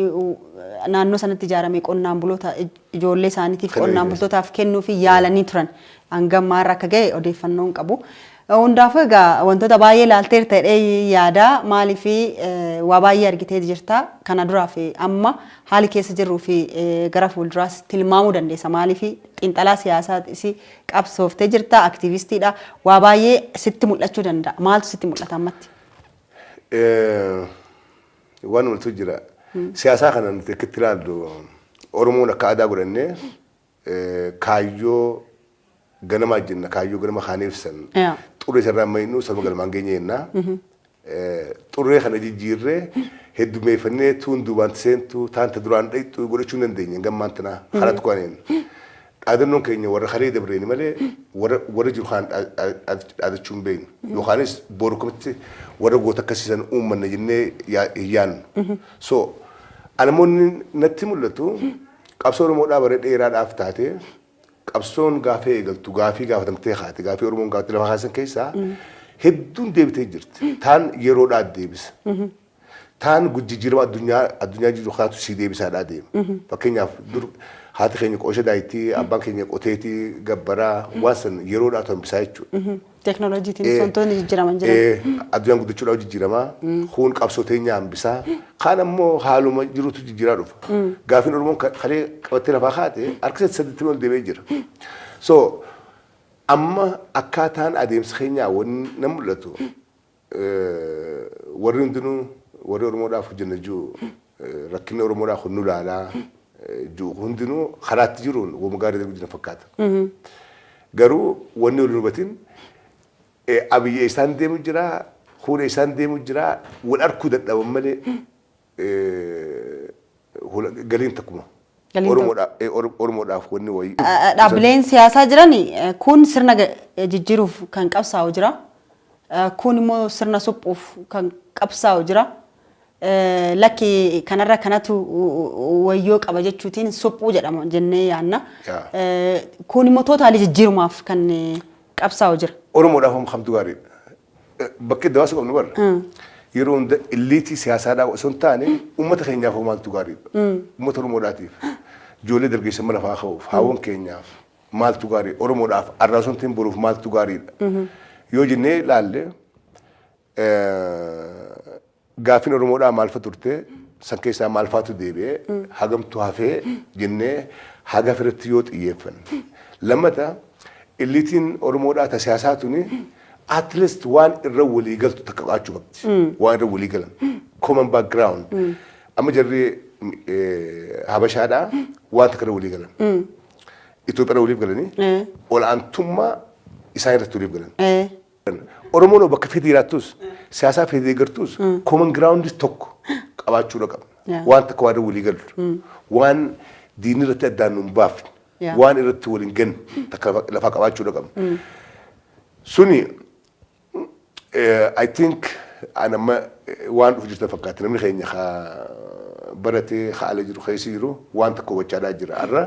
naannoo sanatti ijaarame qonnaan buloota ijoollee isaaniitiif qonnaan bultootaaf kennuu fi yaalanii turan hanga ammaarra akka ga'e odeeffannoon qabu. Hundaafuu egaa wantoota baay'ee ilaalteerta jedhee yaada maaliif waa baay'ee argitee jirta kana duraa fi amma haali keessa jirruu fi gara fuulduraas tilmaamuu dandeessa maaliif xiinxalaa siyaasaas qabsooftee jirta aktiivistiidha waa baay'ee sitti mul'achuu danda'a maaltu sitti mul'ata ammatti? Waan mul'atu jira. Siyaasaa kana nuti akkatti ilaallu Oromoon akka aadaa godhannee kaayyoo ganamaa jenna kaayyoo ganama kaanee ibsan xurree isarraa maynu sababa galmaan geenye jenna. Xurree kana jijjiirree heddumeeffannee tuun duubaan seentu taanta duraan dhayxu godhachuu hin dandeenye gammaan tanaa karaa tokko aneen. Dhaadannoon keenya warra haree dabreeni malee warra jiru kaan dhaadachuu hin beeknu. Yookaanis boru kamitti warra goota akkasiisan uummanna jennee hin yaadnu. So namoonni natti mul'atu qabsoo Oromoodhaa bara dheeraadhaaf taate qabsoon gaafee eegaltu gaafii gaafatamtee haate gaafii Oromoon gaafatte lafa kaasan keessaa hedduun deebitee jirti. Taan yeroodhaa deebisa. Taan jijjiirama addunyaa jiru kaatu sii deebisaadhaa deema. Fakkeenyaaf dur Haati keenya qoosha daayitii, abbaan keenya qoteetii gabbaraa, waan san yeroodhaa hambisaa jechuudha. Teeknooloojiitiin wantoonni jijjiiraman jiran. Addunyaan guddachuudhaaf jijjiiramaa, kun qabsoo teenya hambisaa, kaan ammoo haaluma jirutu jijjiiraa dhufa. Gaafiin Oromoon kalee qabattee lafaa kaate harka 80 ol deemee jira. So amma akkaataan adeemsa keenyaa wanni na mul'atu, warri hundinuu warri Oromoodhaaf hojjenna jiru, rakkinni Oromoodhaaf nu laalaa jiru hundinuu karaatti jiruun wama gaarii darbu jira fakkaata. Garuu wanni wal hubatin, Abiyyi isaan deemu jira, fuula isaan deemu jira, wal arkuu dadhaban malee galiin takkuma. Oromoodhaaf wanni wayii. Dhaabbileen siyaasaa jiran kun sirna jijjiiruuf kan qabsaa'u jira. Kun immoo sirna suphuuf kan qabsaa'u jira. Lakki kanarra kanatu wayyoo qaba jechuutiin suphuu jedhama jennee yaanna. Kun immoo totally jijjiirumaaf kan qabsaa'u jira. Oromoodhaaf hamtu gaariidha. Bakki itti hawaasa qabnu barra. Yeroo hunda elite siyaasaadhaa osoo hin taane, uummata keenyaaf maaltu gaariidha? Uummata Oromoodhaatiif. Ijoollee dargaggeessa mana lafaa ka'uuf, haawwan keenyaaf maaltu gaarii? Oromoodhaaf arraa osoo hin ta'in boruuf maaltu gaariidha? Yoo jennee ilaalle, gaaffiin Oromoodhaa maal fa turte, san keessaa maal faatu deebi'ee, hagamtu hafee jennee haga firatti yoo xiyyeeffanne. Lammata, eliteiin Oromoodhaa ta siyaasaa tuni at least waan irra walii galtu takka qabaachuu qabdi. Waan irra walii galan. Common background. Amma jarri Habashaadhaa waan takka irra walii galan. Itoophiyaa irra waliif galanii ol'aantummaa isaan irratti waliif galan. Oromoon bakka fedhe jiraattus, siyaasaa fedhe deeggartus, common ground tokko qabaachuudha qabna. Waan takka waan irra walii gallu. Waan diinni irratti addaan nu hin baafne. Waan irratti waliin ganne takka lafaa qabaachuudha qabna. Suni I think an amma waan dhufu jirta fakkaata. Namni keenya haa baratee haala jiru keessa jiru waan tokko hubachaadhaa jira. Har'a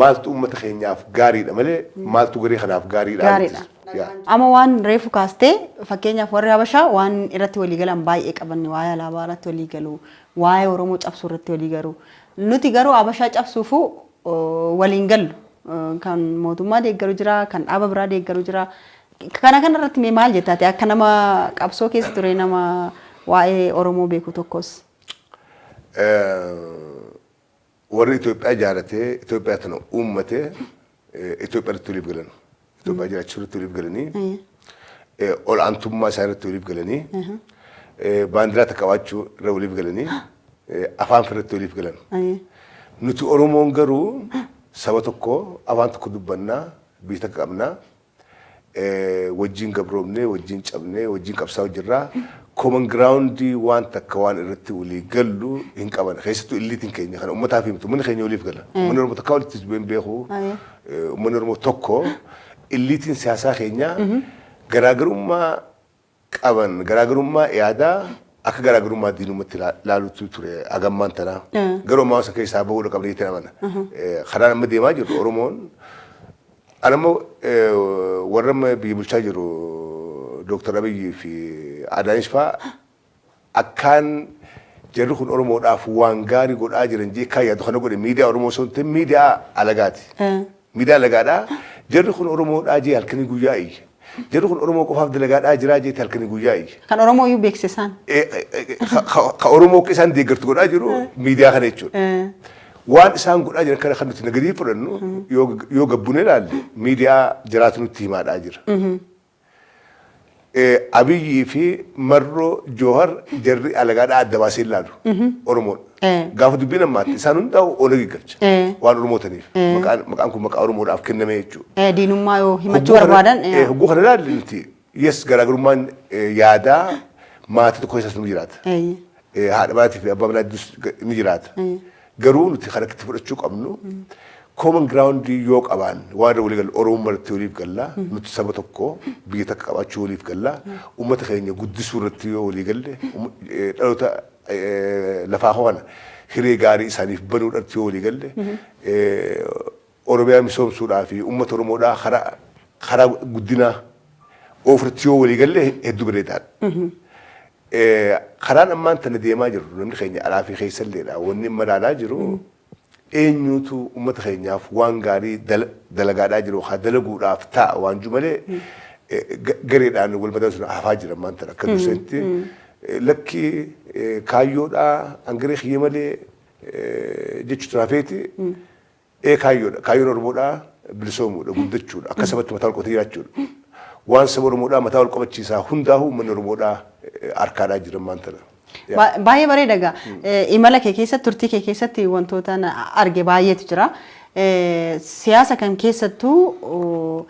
maaltu uummata keenyaaf gaariidha malee maaltu garee kanaaf gaariidha. Gaariidha. Amma waan reefu kaastee, fakkeenyaaf warri Habashaa waan irratti walii galan baay'ee qaban, waa'ee alaabaa irratti walii galu, waa'ee Oromoo cabsuu irratti walii galu. Nuti garuu Habashaa cabsuufu waliin gallu. Kan mootummaa deeggaru jira, kan dhaaba biraa deeggaru jira. Kana irratti mee maal jettaate, akka nama qabsoo keessa ture, nama waa'ee Oromoo beeku tokkos? Warri Itoophiyaa ijaaratee, Itoophiyaa tana uummatee, Itoophiyaa irratti waliif galan. Itoophiyaa jiraachuu irratti waliif galanii, ol'aantummaa isaa irratti waliif galanii, baandiraa takka qabaachuu irra waliif galanii, afaan irratti waliif galan. Nuti Oromoon garuu saba tokko, afaan tokko dubbannaa, biyya takka qabnaa, wajjin gabroomnee, wajjin cabnee, wajjin qabsaa'u jirraa. Common ground waan takka waan irratti walii gallu hin qaban. Keessattuu eliteiin keenya kana uummataaf himtu. Uummanni keenya waliif gala. Uummanni Oromoo takka walitti hin beeku. Uummanni Oromoo tokko, eliteiin siyaasaa keenya garaagarummaa qaban, garaagarummaa yaadaa akka garaagarummaa diinummaatti laalutu ture hagammaan tanaa. Garuu ammaa isa keessaa bahuudha qabna jettee amana. Karaan amma deemaa jirru Oromoon Ani ammoo warra amma biyya bulchaa jiru, Dooktar Abiyyi fi Adaanesh fa'aa, akkaan jarri kun Oromoodhaaf waan gaarii godhaa jiran jee kan yaadu kana godhe miidiyaa Oromoo osoo hin ta'in miidiyaa alagaati. Miidiyaa alagaadhaa. Jarri kun Oromoodhaa jee halkanii guyyaa iyya. Jarri kun Oromoo qofaaf dalagaadhaa jiraa jeeti halkanii guyyaa iyya. Kan Oromoo iyyuu beeksisaan. Ka Oromoo akka isaan deeggartu godhaa jiru miidiyaa kana jechuudha. Waan isaan godhaa jiran kana kan nuti nagadii fudhannu, yoo gabbune ilaalle, miidiyaa jiraatu nutti himaadhaa jira. Abiyyii fi Marroo Joohar jarri alagaadhaa adda baasee ilaalu Oromoon. Gaafa dubbiin ammaatti isaan hundaa'u Oneg galcha. Waan Oromoo taniif. Maqaan kun maqaa Oromoodhaaf kenname jechuudha. Diinummaa yoo himachuu barbaadan. Hogguu kana ilaalle nuti, yes, garaagarummaan yaadaa maatii tokko keessas ni jiraata. Haadha manaatii fi abbaa manaa gidduus ni jiraata. Garuu nuti kan akkatti fudhachuu qabnu, common ground yoo qabaan, waan irra walii galu, Oromoo irratti waliif galla, nuti saba tokko, biyya takka qabaachuu waliif galla, uummata keenya guddisuu irratti yoo walii galle, dhaloota lafaa kana hiree gaarii isaaniif banuu irratti yoo walii galle, Oromiyaa misoomsuudhaa fi uummata Oromoodhaa karaa guddinaa ofirratti yoo walii galle hedduu bareedaadha. Karaan ammaan tana deemaa jirru, namni keenya alaa fi keessalleedha. Wanni amma ilaalaa jiru Eenyutu uummata keenyaaf waan gaarii dalagaadhaa jiru haa dalaguudhaaf ta'a waan jiru malee, gareedhaan wal madaalsuun hafaa jira maanta akka dursanitti. Lakki, kaayyoodhaa hangaree kiyya malee jechuutu hafeeti. Ee, kaayyoodha. Kaayyoon Oromoodhaa bilisoomuudha, guddachuudha, akka sabatti mataa ol qabatee jiraachuudha. Waan saba Oromoodhaa mataa ol qabachiisaa hundaa'u uummanni Oromoodhaa harkaadhaa jiran maanta. Baay'ee bareeda egaa. Imala kee keessatti, turtii kee keessatti wantoota arge baay'eetu jira. Siyaasa kan keessattuu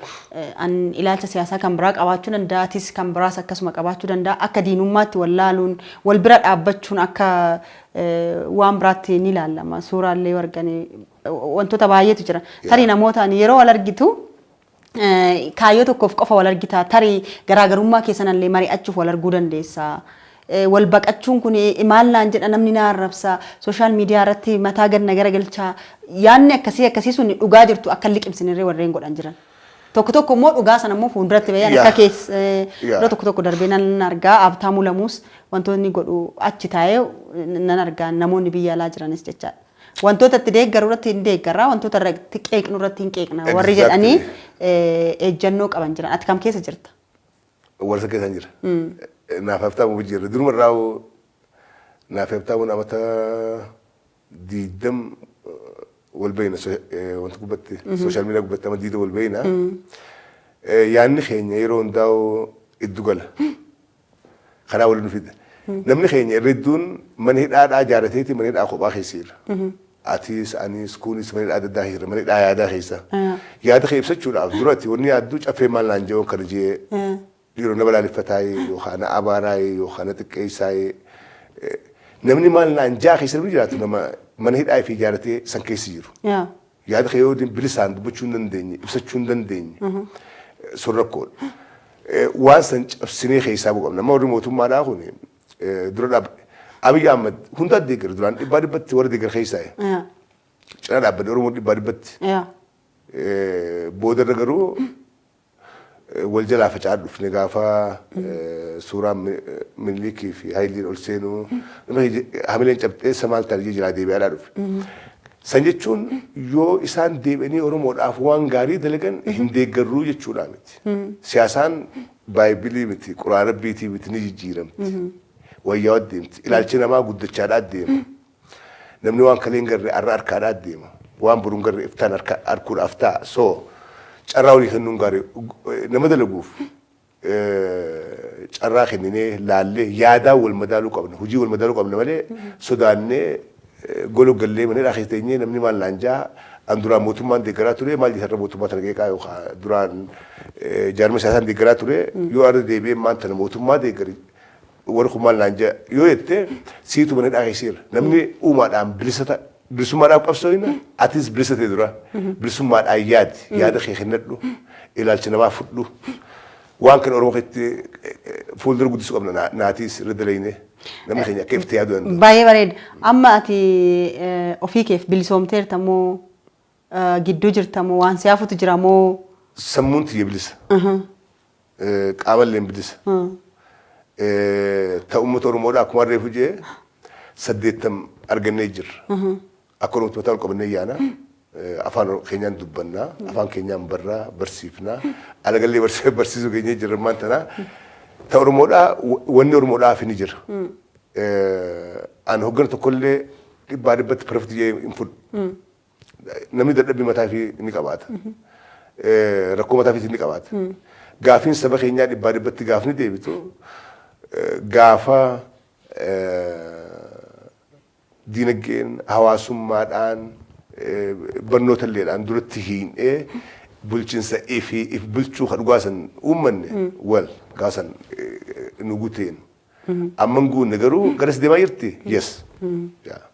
an ilaalcha siyaasaa kan biraa qabaachuu danda'a, atis kan biraas akkasuma qabaachuu danda'a. Akka diinummaatti wal laaluun, wal bira dhaabbachuun akka waan biraatti ni ilaalama. Suuraallee arganii wantoota baay'eetu jira. Tarii namoota yeroo wal argitu kaayyoo tokkoof qofa wal argita. Tarii garaagarummaa keessanallee mari'achuuf wal arguu dandeessa. Wal baqachuun kun maal naan jedha, namni na arrabsa, social media irratti mataa gad na garagalchaa, yaadni akkasii akkasii sun dhugaa jirtu akka liqimsinirree warreen godhan jiran. Tokko tokko immoo dhugaa sana immoo fuulduratti bayan akka keessa yeroo tokko tokko darbee nan argaa. Abtaamuu Lamuus wantoonni godhu achi taa'ee nan argaa, namoonni biyya alaa jiranis jechaadha. Wantoota itti deeggaru irratti hin deeggarraa, wantoota irratti qeeqnu irratti hin qeeqna warri jedhanii ejjannoo qaban jiran. Ati kam keessa jirta? Warra keessan jira. Naaf Habtaamuu jira. Duruma irraa naaf Habtaamuun amata 20 wal beeyna, wanta gubbatti, social media gubbatti ama 20 wal beeyna. Yaanni keenya yeroo hundaa'u iddu gala. Karaa waliin nu fida. Namni keenya irra hedduun mana hidhaadhaa ijaarrateeti mana hidhaa kophaa keessa jira. Atis, anis, kunis mana hidhaa adda addaa keessa, mana hidhaa yaadaa keessa. Yaada kee ibsachuudhaaf duratti wanni yaadduu caffee maal naan jedhuun kana jee yeroo na balaaleffataayee yookaan na abaaraayee yookaan na xiqqeessaayee, namni maal naan jaa keessa namni jiraatu nama mana hidhaa fi ijaarratee san keessa jiru. Yaada kee yoo bilisaan dubbachuu hin dandeenye, ibsachuu hin dandeenye, sun rakkoodha. Waan san cabsinee keessaa buqabna. Amma warri mootummaadhaa kun dura dhaab Abiy Ahmed hunda deeggar, duraan dhibbaa dhibbatti warra deeggar keessaa cinaa dhaabbanne Oromoon dhibbaa dhibbatti. Boodarra garuu wal jalaa faca'aa dhufne gaafa suuraan Minilikii fi Haayiliin ol seenuu hamileen cabxee samaal ta'anii jiraa deebi'aadhaa dhufe. San jechuun yoo isaan deebi'anii Oromoodhaaf waan gaarii dalagan hin deeggarruu jechuudha miti. Siyaasaan baaybilii miti, quraan rabbiitii miti, ni jijjiiramti. Wayyaa deemti. Ilaalchi namaa guddachaadhaa deema. Namni waan kalee hin garre har'a harkaadhaa deema. Waan boru hin garre iftaan harkuudhaaf ta'a. So carraa walii kennuun gaarii nama dalaguuf carraa kenninee laallee yaadaa wal madaaluu qabna. Hojii wal madaaluu qabna malee sodaannee gola gallee mana hidhaa keessa teenyee namni maal naan jaa, an duraan mootummaan deeggaraa ture maal jedha mootummaa tana qeeqaa, yookaan duraan jaarma siyaasaan deeggaraa ture yoo arra deebi'ee maan tana mootummaa deeggari, warri kun maal naan jaa yoo jette, siitu mana hidhaa keessa jira. Namni uumaadhaan bilisa ta'a. Bilisummaadhaaf qabsooyina, atis bilisa ta'e dura bilisummaadhaan yaadi, yaada kee kennadhu, ilaalcha namaa fudhu. Waan kana Oromoo keessatti fuuldura guddisuu qabna, naatiis irra dalayne namni keenya akka ifti yaaduu danda'u. Baay'ee bareeda. Amma ati ofii keef bilisoomteerta moo gidduu jirta moo waan siyaafutu jira moo? Sammuun tiyya bilisa. Qaamallee bilisa. Ta uummata Oromoodhaa akkuma reefu jee 80 argannee jirra. Akka Oromootti mataa ol qabannee yaana. Afaan keenyaan dubbannaa, afaan keenyaan barraa, barsiifnaa, alagallee barsiisuu keenya jirra ammaan tanaa. Ta Oromoodhaa wanni Oromoodhaaf ni jira. An hoggana tokkollee dhibbaa dhibbatti perfect jee hin fudhu. Namni dadhabbii mataa fi ni qabaata. Rakkoo mataa fi ni qabaata. Gaafiin saba keenyaa dhibbaa dhibbatti gaafni deebitu gaafa diinagdeen, hawaasummaadhaan, barnoota illeedhaan duratti hiin'ee bulchiinsa ifi if bulchuu ka dhugaa san uummanne wal gaasan nu guuteen. Amma hin guunne, garuu garas deemaa jirti? Yes. Yeah.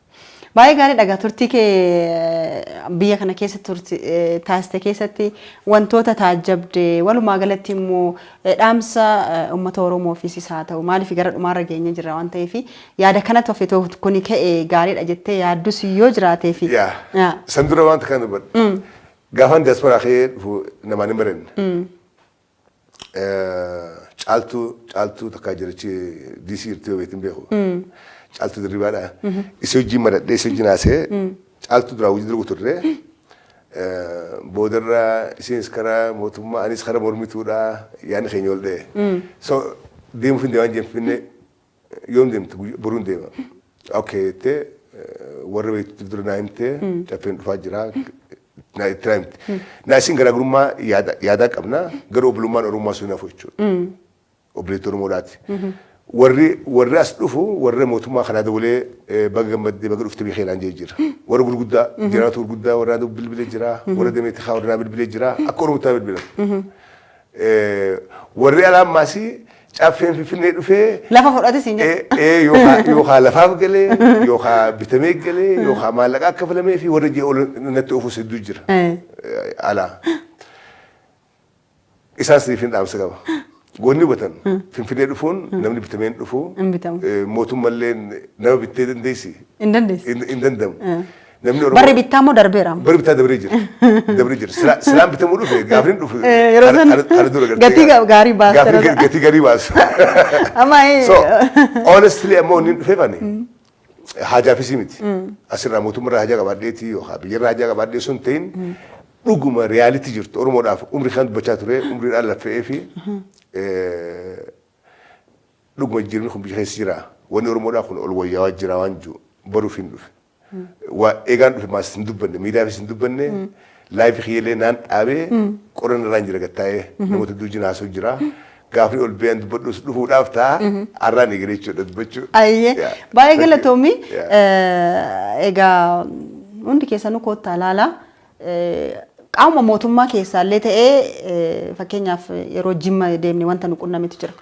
Baay'ee gaarii dhagaa. Turtii kee biyya kana keessa turti taasiste keessatti wantoota taajjabde, walumaa galatti immoo dhaamsa uummata Oromoofis haa ta'u, maaliif gara dhumaarra geenye jirra waan ta'eef, yaada kanatti of itoo kuni ka'e gaariidha jettee yaaddus yoo jiraatee fi. Yaa. San dura wanta kana dubbadhu. Gaafan diasporaa kee dhufu namaan hin barenne. Caaltuu takkaa jirachi DC jirti, yoo beektin beeku. Caaltuu Dirribaadha. Isii wajjin maradhee, isii wajjin haasee Caaltuu duraa hojii dalagu turre. Boodarra isinis karaa mootummaa, anis karaa mormituudha, yaadni keenya ol dha'e. So deemuuf hin deemaa jeen. Finfinnee yoom deemtu? Boruun deema. Okay jettee warra beektuuf dura naa himtee, Caffeen dhufaa jira naa itti naa himte. Naa isin garaagarummaa yaadaa qabna, garuu obbolummaan Oromummaa sun hafu jechuudha. Obboleettii Oromoodhaati. Warri as dhufu warra mootummaa kanaa dabalee baga gammaddee, baga dhufte biyya keenyaan jee jira. Warra gurguddaa jiraatu, gurguddaa warra bilbilee jira, warra dameetti haa warra bilbilee jira, akka Oromootti bilbilan. Warri alaa ammaasii Caffeen Finfinnee dhufee Lafa fudhate siin jedhu. Yookaan lafaaf galee, yookaan bitamee galee, yookaan maallaqa akka filamee fi warra jee ol natti ofuus hedduu jira. Alaa. Isaan siniif hin dhaamsa qaba. Goonni hubatan Finfinnee dhufuun namni bitamee hin dhufu. Hin bitamu. Mootummallee nama bittee dandeessi. Hin dandeessi. Hin danda'amu. Namni Oromoo. Barri bittaa immoo darbeera. Barri bittaa dabree jira. Dabree jira. Silaan bitamuu dhufe gaafni dhufe. Yeroo san Kana dura gartee. gatii gaarii baasta. Gaafni gatii gaarii baasu. Amma So honestly ammoo inni dhufee fani haajaafisii miti. Asirraa mootummaarraa haajaa qabaadheeti yookaan biyyarraa haajaa qabaadhee sun ta'in, dhuguma reality jirtu Oromoodhaaf umrii kan dubbachaa ture, umriidhaan laffa'ee fi dhuguma jijjiiramni kun biyya keessa jira. Wanni Oromoodhaa kun ol wayyaawaa jira waan jiru baruuf hin dhufe. Waa eegaan dhufe maas hin dubbanne, miidiyaafis hin dubbanne, live kiyyeelee naan dhaabee qorana irraan jira, gattaa'ee namoota hedduu wajjin haasa'u jira. Gaafni ol ba'een dubbadhus dhufuudhaaf ta'a, har'aan eegalee jechuudha dubbachuu. Ayyee, baay'ee galatoomi. Egaa hundi keessanuu koottaa ilaalaa. Qaama mootummaa keessaallee ta'ee, fakkeenyaaf yeroo Jimma deemne wanta nu qunnametu jira.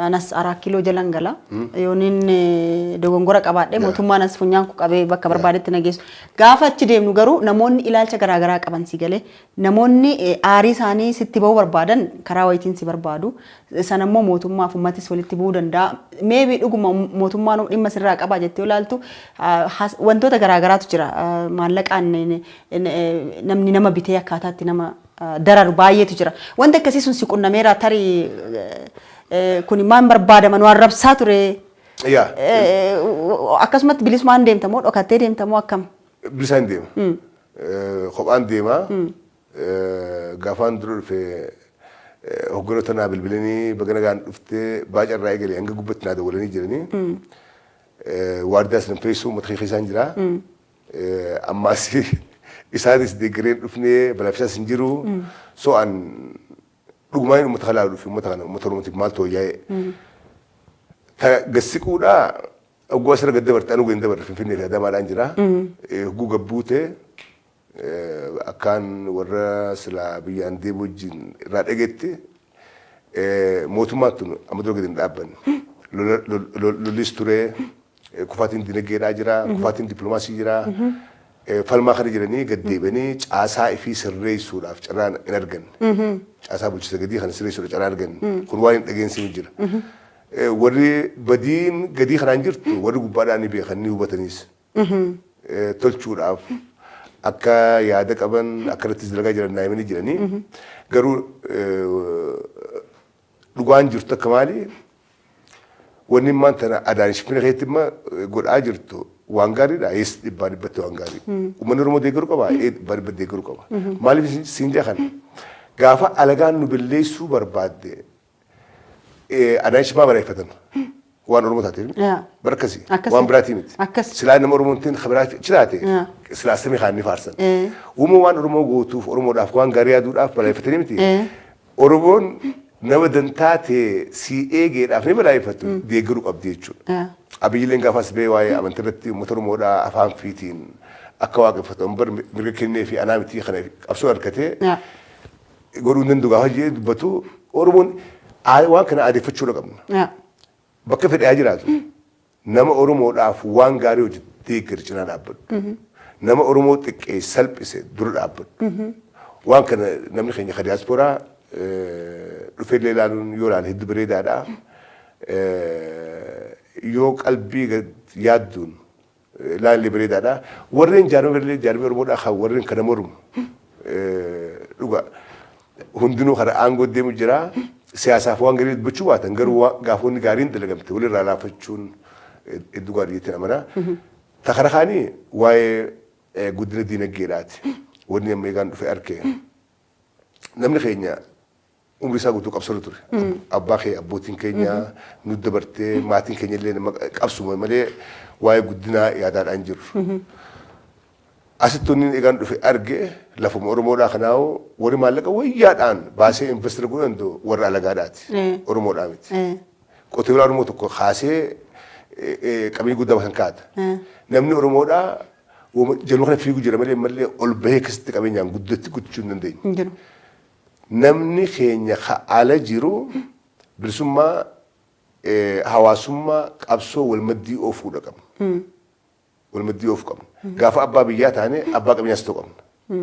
Anas 4 Kiiloo jalan gala. Yoon inni dogongora qabaadhe mootummaan as funyaan ku qabee bakka barbaadetti na geessu. Gaafa achi deemnu garuu namoonni ilaalcha garaagaraa qaban si galee, namoonni aarii isaanii sitti bahuu barbaadan karaa wayitiin si barbaadu. Sana immoo mootummaaf uummatis walitti bu'uu danda'a. Maybe dhuguma mootummaan dhimma sirraa qabaa jettee ilaaltu wantoota garaagaraatu jira. Maallaqaan namni nama bitee akkaataatti nama dararu baay'eetu jira. Wanti akkasii sun si qunnameera tarii, kun maan barbaadaman waan rabsaa ture. Akkasumatti bilisummaan deemta moo dhokattee deemta moo akkam? Bilisaan deema. Kophaan deema. Gaafaan dura dhufe hogganoota naa bilbilanii baga nagaan dhuftee, baaca irraa eegalee hanga gubbatti naa dawwalanii jiranii. Waardiyaas nan feessu, uummata keessa isaan jira. Ammaas isaanis deeggareen dhufnee balaafisaas hin jiru. So an dhugumaan uummata kanaa dhufe, uummata kana, uummata Oromootiif maaltu wayyaa'e. Gassiquudhaa hogguu asirra gad dabarte, anuu gad dabarre, Finfinnee fi Adaamaadhaan jira. Hogguu gabbuute akkaan warra silaa biyyaan deemu wajjin irraa dhageetti, mootummaan tun amma dura gadi hin dhaabbanne. Lollis ture, kufaatiin dinagdeedhaa jira, kufaatiin dippiloomaasii jira. Falmaa kana jiranii gad deebi'anii caasaa ifii sirreessuudhaaf carraan hin arganne. Caasaa bulchiinsa gadii kana sirreessuudhaaf carraa arganne. Kun waan hin dhageensimu jira. Warri badiin gadii kanaan jirtu warri gubbaadhaan ni beekan, ni hubataniis. Tolchuudhaaf akka yaada qaban, akka irrattis dalagaa jiran naa himanii jiranii. Garuu dhugaan jirtu akka maali? Wanni immaan tana adaan Finfinnee keessatti imma godhaa jirtu waan gaariidha. Ees, 100% waan gaarii. Uummanni Oromoo deeggaruu qaba. Ee, 100% deeggaruu qaba. Maaliif siin jedhan? Gaafa alagaan nu balleessuu barbaadde adaan shimaa bareeffatan. Waan Oromoo taateef. Bara akkasii. Waan biraatii miti. Silaa nama Oromoon ta'in kabiraa jiraate silaa samii kaan ni faarsan. Uuma waan Oromoo gootuuf, Oromoodhaaf waan gaarii yaaduudhaaf balaaleffatanii miti. Oromoon nama dantaa ta'e si eegeedhaaf ni balaaleffatu, deeggaruu qabdi jechuudha. Abiyyileen gaafas bee waa'ee amantii irratti uummata Oromoodhaa afaan fiitiin akka waaqeffatan bar mirga kennee fi anaa miti kana qabsoo harkatee godhuu hin danda'u gaafa jedhee dubbatu, Oromoon waan kana aadeffachuudha qabna. Bakka fedhe haa jiraatu. Nama Oromoodhaaf waan gaarii hojjetu deeggari, cinaa dhaabbadhu. Nama Oromoo xiqqee salphise dura dhaabbadhu. Waan kana namni keenya ka diyaasporaa dhufeellee ilaaluun yoo ilaale hedduu bareedaadha. Yoo qalbii yaadduun ilaallee bareedaadha. Warreen jaarmee jaarmee Oromoodhaa kan warreen kana mormu dhuga hundinuu karaa aangoo deemu jira. Siyaasaaf waan gaarii dubbachuu baatan garuu gaafoonni gaariin dalagamte walirraa laafachuun hedduu gaarii jettee amana. Ta kara kaanii waa'ee Guddina diinagdeedhaati. Wanni amma eegaan dhufe arke. Namni keenya umri isaa guutuu qabsoo ture. Abbaa kee, abbootiin keenya nu dabartee, maatiin keenya illee nama qabsuma malee waa'ee guddinaa yaadaadhaan jiru. Asitti wanni eegaan dhufe arge, lafuma Oromoodhaa kanaa'u warri maallaqa wayyaadhaan baasee invest godhuu danda'u warra alagaadhaati. Oromoodhaa miti. Qotee bulaa Oromoo tokko kaasee qabeenya guddaa basan kaata. Namni Oromoodhaa jaluma kana fiiguu jira malee mallee ol bahee akkasitti qabeenyaan guddatti guddachuu hin dandeenye. Namni keenya ala jiru bilisummaa hawaasummaa qabsoo wal maddii oofuudha qabna. Wal maddii oofuu qabna. Gaafa abbaa biyyaa taane abbaa qabeenyaas ta'uu qabna.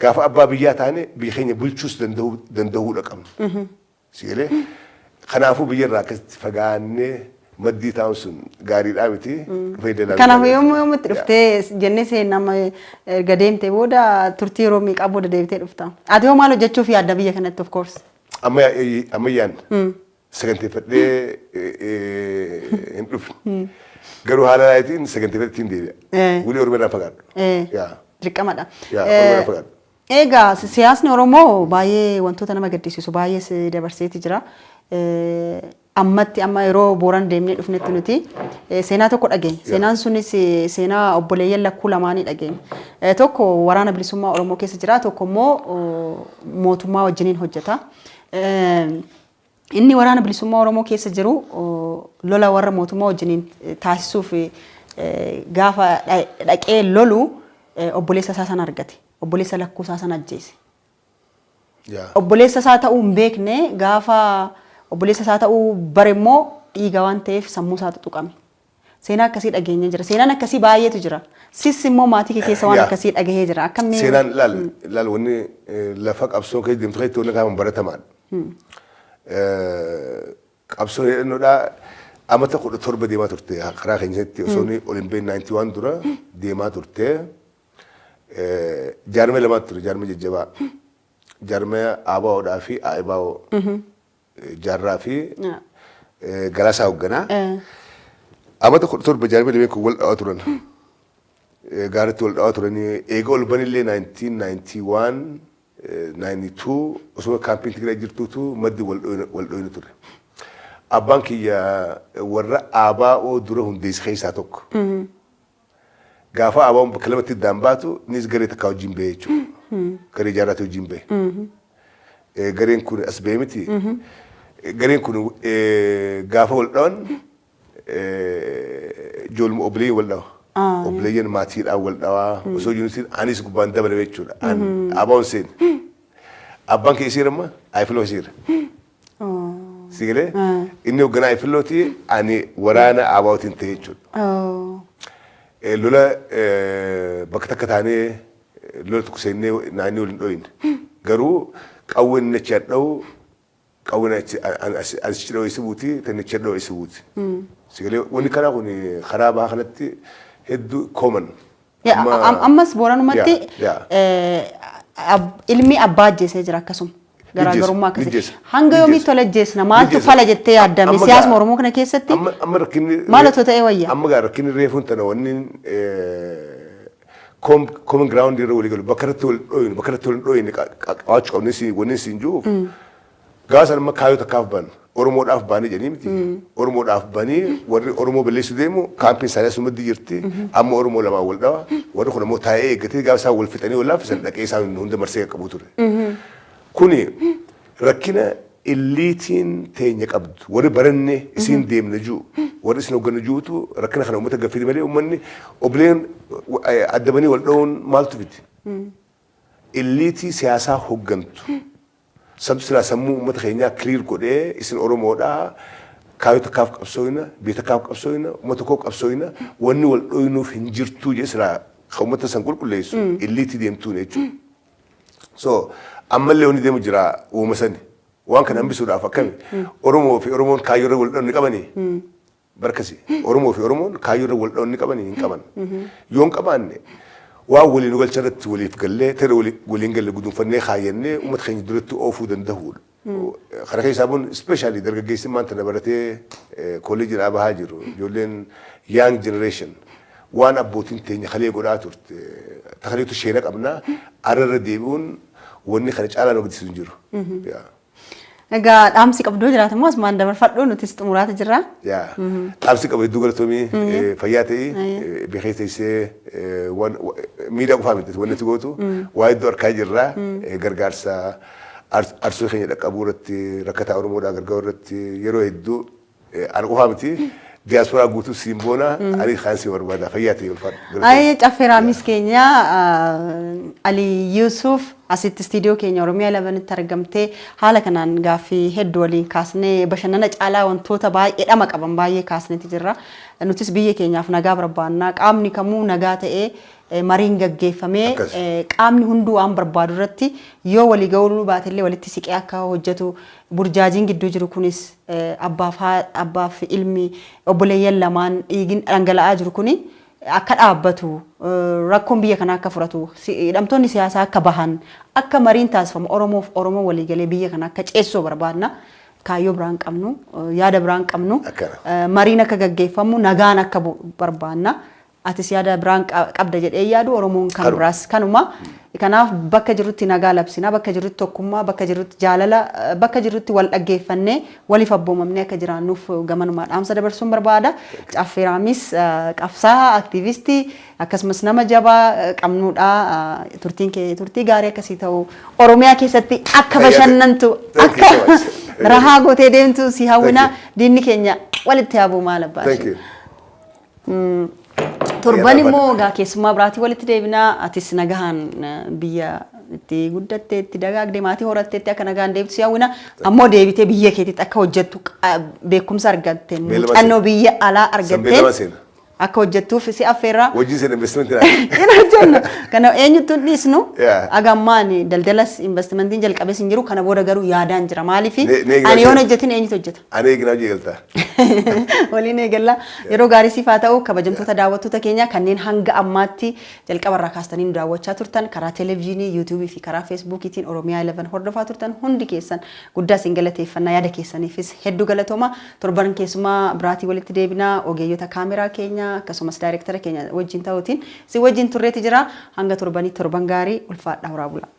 Gaafa abbaa biyyaa taane biyya keenya bulchuus danda'uudha qabna. Sigalee kanaafuu biyya irraa akkasitti fagaannee maddii taa'uun sun gaariidhaa miti. Kanaafuu yommuu yoomitti dhuftee jennee seenama, erga deemtee booda turtii yeroo meeqaa booda deebitee dhufta? Ati hoo maal hojjechuuf yaadda biyya kanatti, of course? Ammayyaan saganteeffadhee hin dhufne. Garuu haala laayitiin saganteeffadhee ittiin deebi'a. Wulii Oromoo irraa fagaadhu. Dirqamadha. Oromoo irraa fagaadhu. Egaa siyaasni Oromoo baay'ee wantoota nama gaddisiisu baay'ee dabarseeti jira. Ammatti amma yeroo Booran deemnee dhufnetti nuti seenaa tokko dhageenya. Seenaan sunis seenaa obboleeyyan lakkuu lamaanii dhageenya. Tokko Waraana Bilisummaa Oromoo keessa jira, tokko immoo mootummaa wajjiniin hojjeta. Inni Waraana Bilisummaa Oromoo keessa jiru lola warra mootummaa wajjiniin taasisuuf gaafa dhaqee lolu obboleessa isaa sana argate. Obboleessa lakkuu isaa sana ajjeese. Obboleessa isaa ta'uu hin beekne. Gaafa obboleessa isaa ta'uu bare immoo dhiiga waan ta'eef sammuu isaatu tuqame. Seenaa akkasii dhageenya jira. Seenaan akkasii baay'eetu jira. Sis immoo maatii kee keessa waan akkasii dhagahee jira. Akkamii? Seenaan laal laal, wanni lafa qabsoo keessa deemtu keessatti wanni kaafamu baratamaadha. Qabsoo hidhannoodhaa amata 17 deemaa turte karaa keenyatti, osoo inni ol hin beekne 91 dura deemaa turte. Jaarmee lamaatu ture, jaarmee jajjabaa. Jaarmee ABOdhaa fi ABO. Jaarraa fi Galaasaa hoogganaa. Amata 17 jaarmee lameen kun wal dhawaa turan. Gaaratti wal dhawaa turanii eega ol banillee 1991, 92 osoo kaampiin Tigraay jirtuutu maddi wal dhoyinu ture. Abbaan kiyya warra ABO dura hundeesse keessaa tokko. Gaafa ABO'n bakka lamatti iddaan baatu innis garee takkaa wajjin bahee jechuudha. Garee jaarraatti wajjin bahe. Gareen kun as bahee miti. Gareen kun gaafa wal dhawan ijoolluma obboleeyyan wal dhawa. Obboleeyyan maatiidhaan wal dhawaa osoo jirutti anis gubbaan dabalame jechuudha. ABO'n seene. Abbaan kee isiira amma Ayifiloo isiira. Si galee, inni hoogganaa Ayifillooti, ani waraana ABO'tiin ta'e jechuudha. Lola bakka takka taanee lola tokko seennee naannoo waliin dhoyine. Garuu qawween inni achi dha'u, qawween achi dha'u isi buuti, tan achi dha'u isi buuti. Si galee, wanni karaa kun karaa bahaa kanatti hedduu common. Ammas Booranumatti ilmi abbaa ajjeesee jira akkasuma. Garaagarummaa akkasii. Hanga yoomii tola ajjeesna? Maaltu fala jettee yaaddame siyaasuma Oromoo kana keessatti? Amma rakkinni Maal otoo ta'ee wayya? Amma gaa rakkinni reefuun tana wanni common ground irra walii galu, bakka irratti wal dhoyinu, bakka irratti wal dhoyine qabaachuu qabne si wanni siin jiruuf gaafa amma kaayyoo takkaaf ban Oromoodhaaf baanii jedhanii miti. Oromoodhaaf banii warri Oromoo balleessuu deemu kaampiin isaanii asumatti jirti. Amma Oromoo lamaan wal dhawa. Warri kun ammoo taa'ee eeggatee gaafa isaan wal fixanii wal laaffisan dhaqee isaan hunda marsee qabu ture. Kuni rakkina illiitiin teenya qabdu. Warri baranne isiin deemna jiru, warri isin hoogganna jirutu rakkina kana uummata gaffiti malee uummanni obboleen addabanii wal dha'uun maaltu fiti? Illiitii siyaasaa hooggantu. Sabni silaa sammuu uummata keenyaa clear godhee, isin Oromoodhaa, kaayyoo takkaaf qabsooyina, biyya takkaaf qabsooyina, uummata tokkoof qabsooyina, wanni wal dhoynuuf hin jirtuu jedhe silaa kan uummata san qulqulleessu illiitii deemtuun jechuudha. So ammallee wanni deemu jira uuma sani. Waan kana hambisuudhaaf akkami? Oromoo fi Oromoon kaayyoo irra wal dha'uun ni qabanii? Barkasi. Oromoo fi Oromoon kaayyoo irra wal dha'uun ni qabanii? Hin qaban. Yoo hin qabaanne waan waliin nu galcha irratti waliif gallee ta'e waliin galle guduunfannee kaayyannee uummata keenya duratti oofuu danda'uudha. Kana keessaa buun especially dargaggeessi maanta na baratee kolleejii bahaa jiru, ijoolleen young generation Waan abbootiin teenya kalee godhaa turte takaleetu sheera qabna arrarra deebi'uun wanni kana caalaa nu gaddisiisu hin jiru. Yaa. Egaa dhaamsi qabdoo jiraatu immoo asumaan dabarfadhu, nutis xumuraata jirra. Yaa. Dhaamsi qabu, hedduu galatoomii, fayyaa ta'ii, beekee teessee waan miidhaa qofaa miti wanni ati gootu, waa hedduu harkaa jirra, gargaarsa arsoo keenya dhaqqabuu irratti, rakkataa Oromoodhaa gargaaruu irratti yeroo hedduu ana qofaa miti, diyaasporaa guutuu siin boona, ani kaan si barbaada, fayyaa ta'ii, ulfaadhu. Ay, Caffee Raamis keenya Ali Yusuf asitti istiidiyoo keenya Oromiyaa 11tti argamtee haala kanaan gaaffii hedduu waliin kaasnee, bashannana caalaa wantoota baay'ee dhama qaban baay'ee kaasneeti jirra. Nutis biyya keenyaaf nagaa barbaanna. Qaamni kamuu nagaa ta'ee mariin gaggeeffamee qaamni hunduu waan barbaadu irratti yoo walii ga'uu baatellee walitti siqee akka hojjetu, burjaajiin gidduu jiru kunis, abbaaf ilmi obboleeyyan lamaan dhiigin dhangala'aa jiru kuni akka dhaabbatu, rakkoon biyya kanaa akka furatu, hidhamtoonni siyaasaa akka bahan, akka mariin taasifamu, Oromoof Oromoo waliigalee biyya kana akka ceessoo barbaadna. Kaayyoo biraan qabnu, yaada biraan qabnu, mariin akka gaggeeffamu, nagaan akka bu'u barbaadna. Atis yaada biraan qabda jedhee yaadu, Oromoon kan biraas kanuma. Kanaaf bakka jirrutti nagaa labsina, bakka jirrutti tokkummaa, bakka jirrutti jaalala, bakka jirrutti wal dhaggeeffannee waliif abboomamnee akka jiraannuuf gamanumaa dhaamsa dabarsuun barbaada. Caffee Raamis qabsaa'aa, aktiivistii, akkasumas nama jabaa qabnuudha. Turtiin kee turtii gaarii akkasii ta'u, Oromiyaa keessatti akka bashannantu, akka rahaa gootee deemtu si hawwina. Diinni keenya walitti yaabuu maal abbaa. Torban immoo egaa keessummaa biraatii walitti deebinaa. Atis nagahaan biyya itti guddatte, itti dagaagde, maatii horatteetti akka nagaan deebitu si hawwina. Ammoo deebitee biyya keetitti akka hojjettu, beekumsa argatte, muuxannoo biyya alaa argatte akka hojjettuuf si affeerra. Hojii seen investimentii. Hin hojjennu. Kana eenyutti hin dhiisnu. Agammaan daldalas investimentiin jalqabees hin jiru. Kana booda garuu yaadaan jira. Maaliif ani yoon hojjetin eenyutu hojjeta? Ani eeginaa hojii eegalta. Waliin eegalla. Yeroo gaarii siif haa ta'u. Kabajamtoota daawwattoota keenya kanneen hanga ammaatti jalqabarraa kaastanii nu daawwachaa turtan, karaa televezyiinii, yuutuubii fi karaa feesbuukiitiin Oromiyaa 11 hordofaa turtan hundi keessan guddaa isin galateeffannaa, yaada keessaniifis hedduu galatooma. Torban keessumaa biraatii walitti deebinaa. Ogeeyyota kaameraa keenya akkasumas daayirektara keenya wajjin ta'uutiin isin wajjin turreeti jira. Hanga torbanii torban gaarii, ulfaadhaa, horaa bulaa.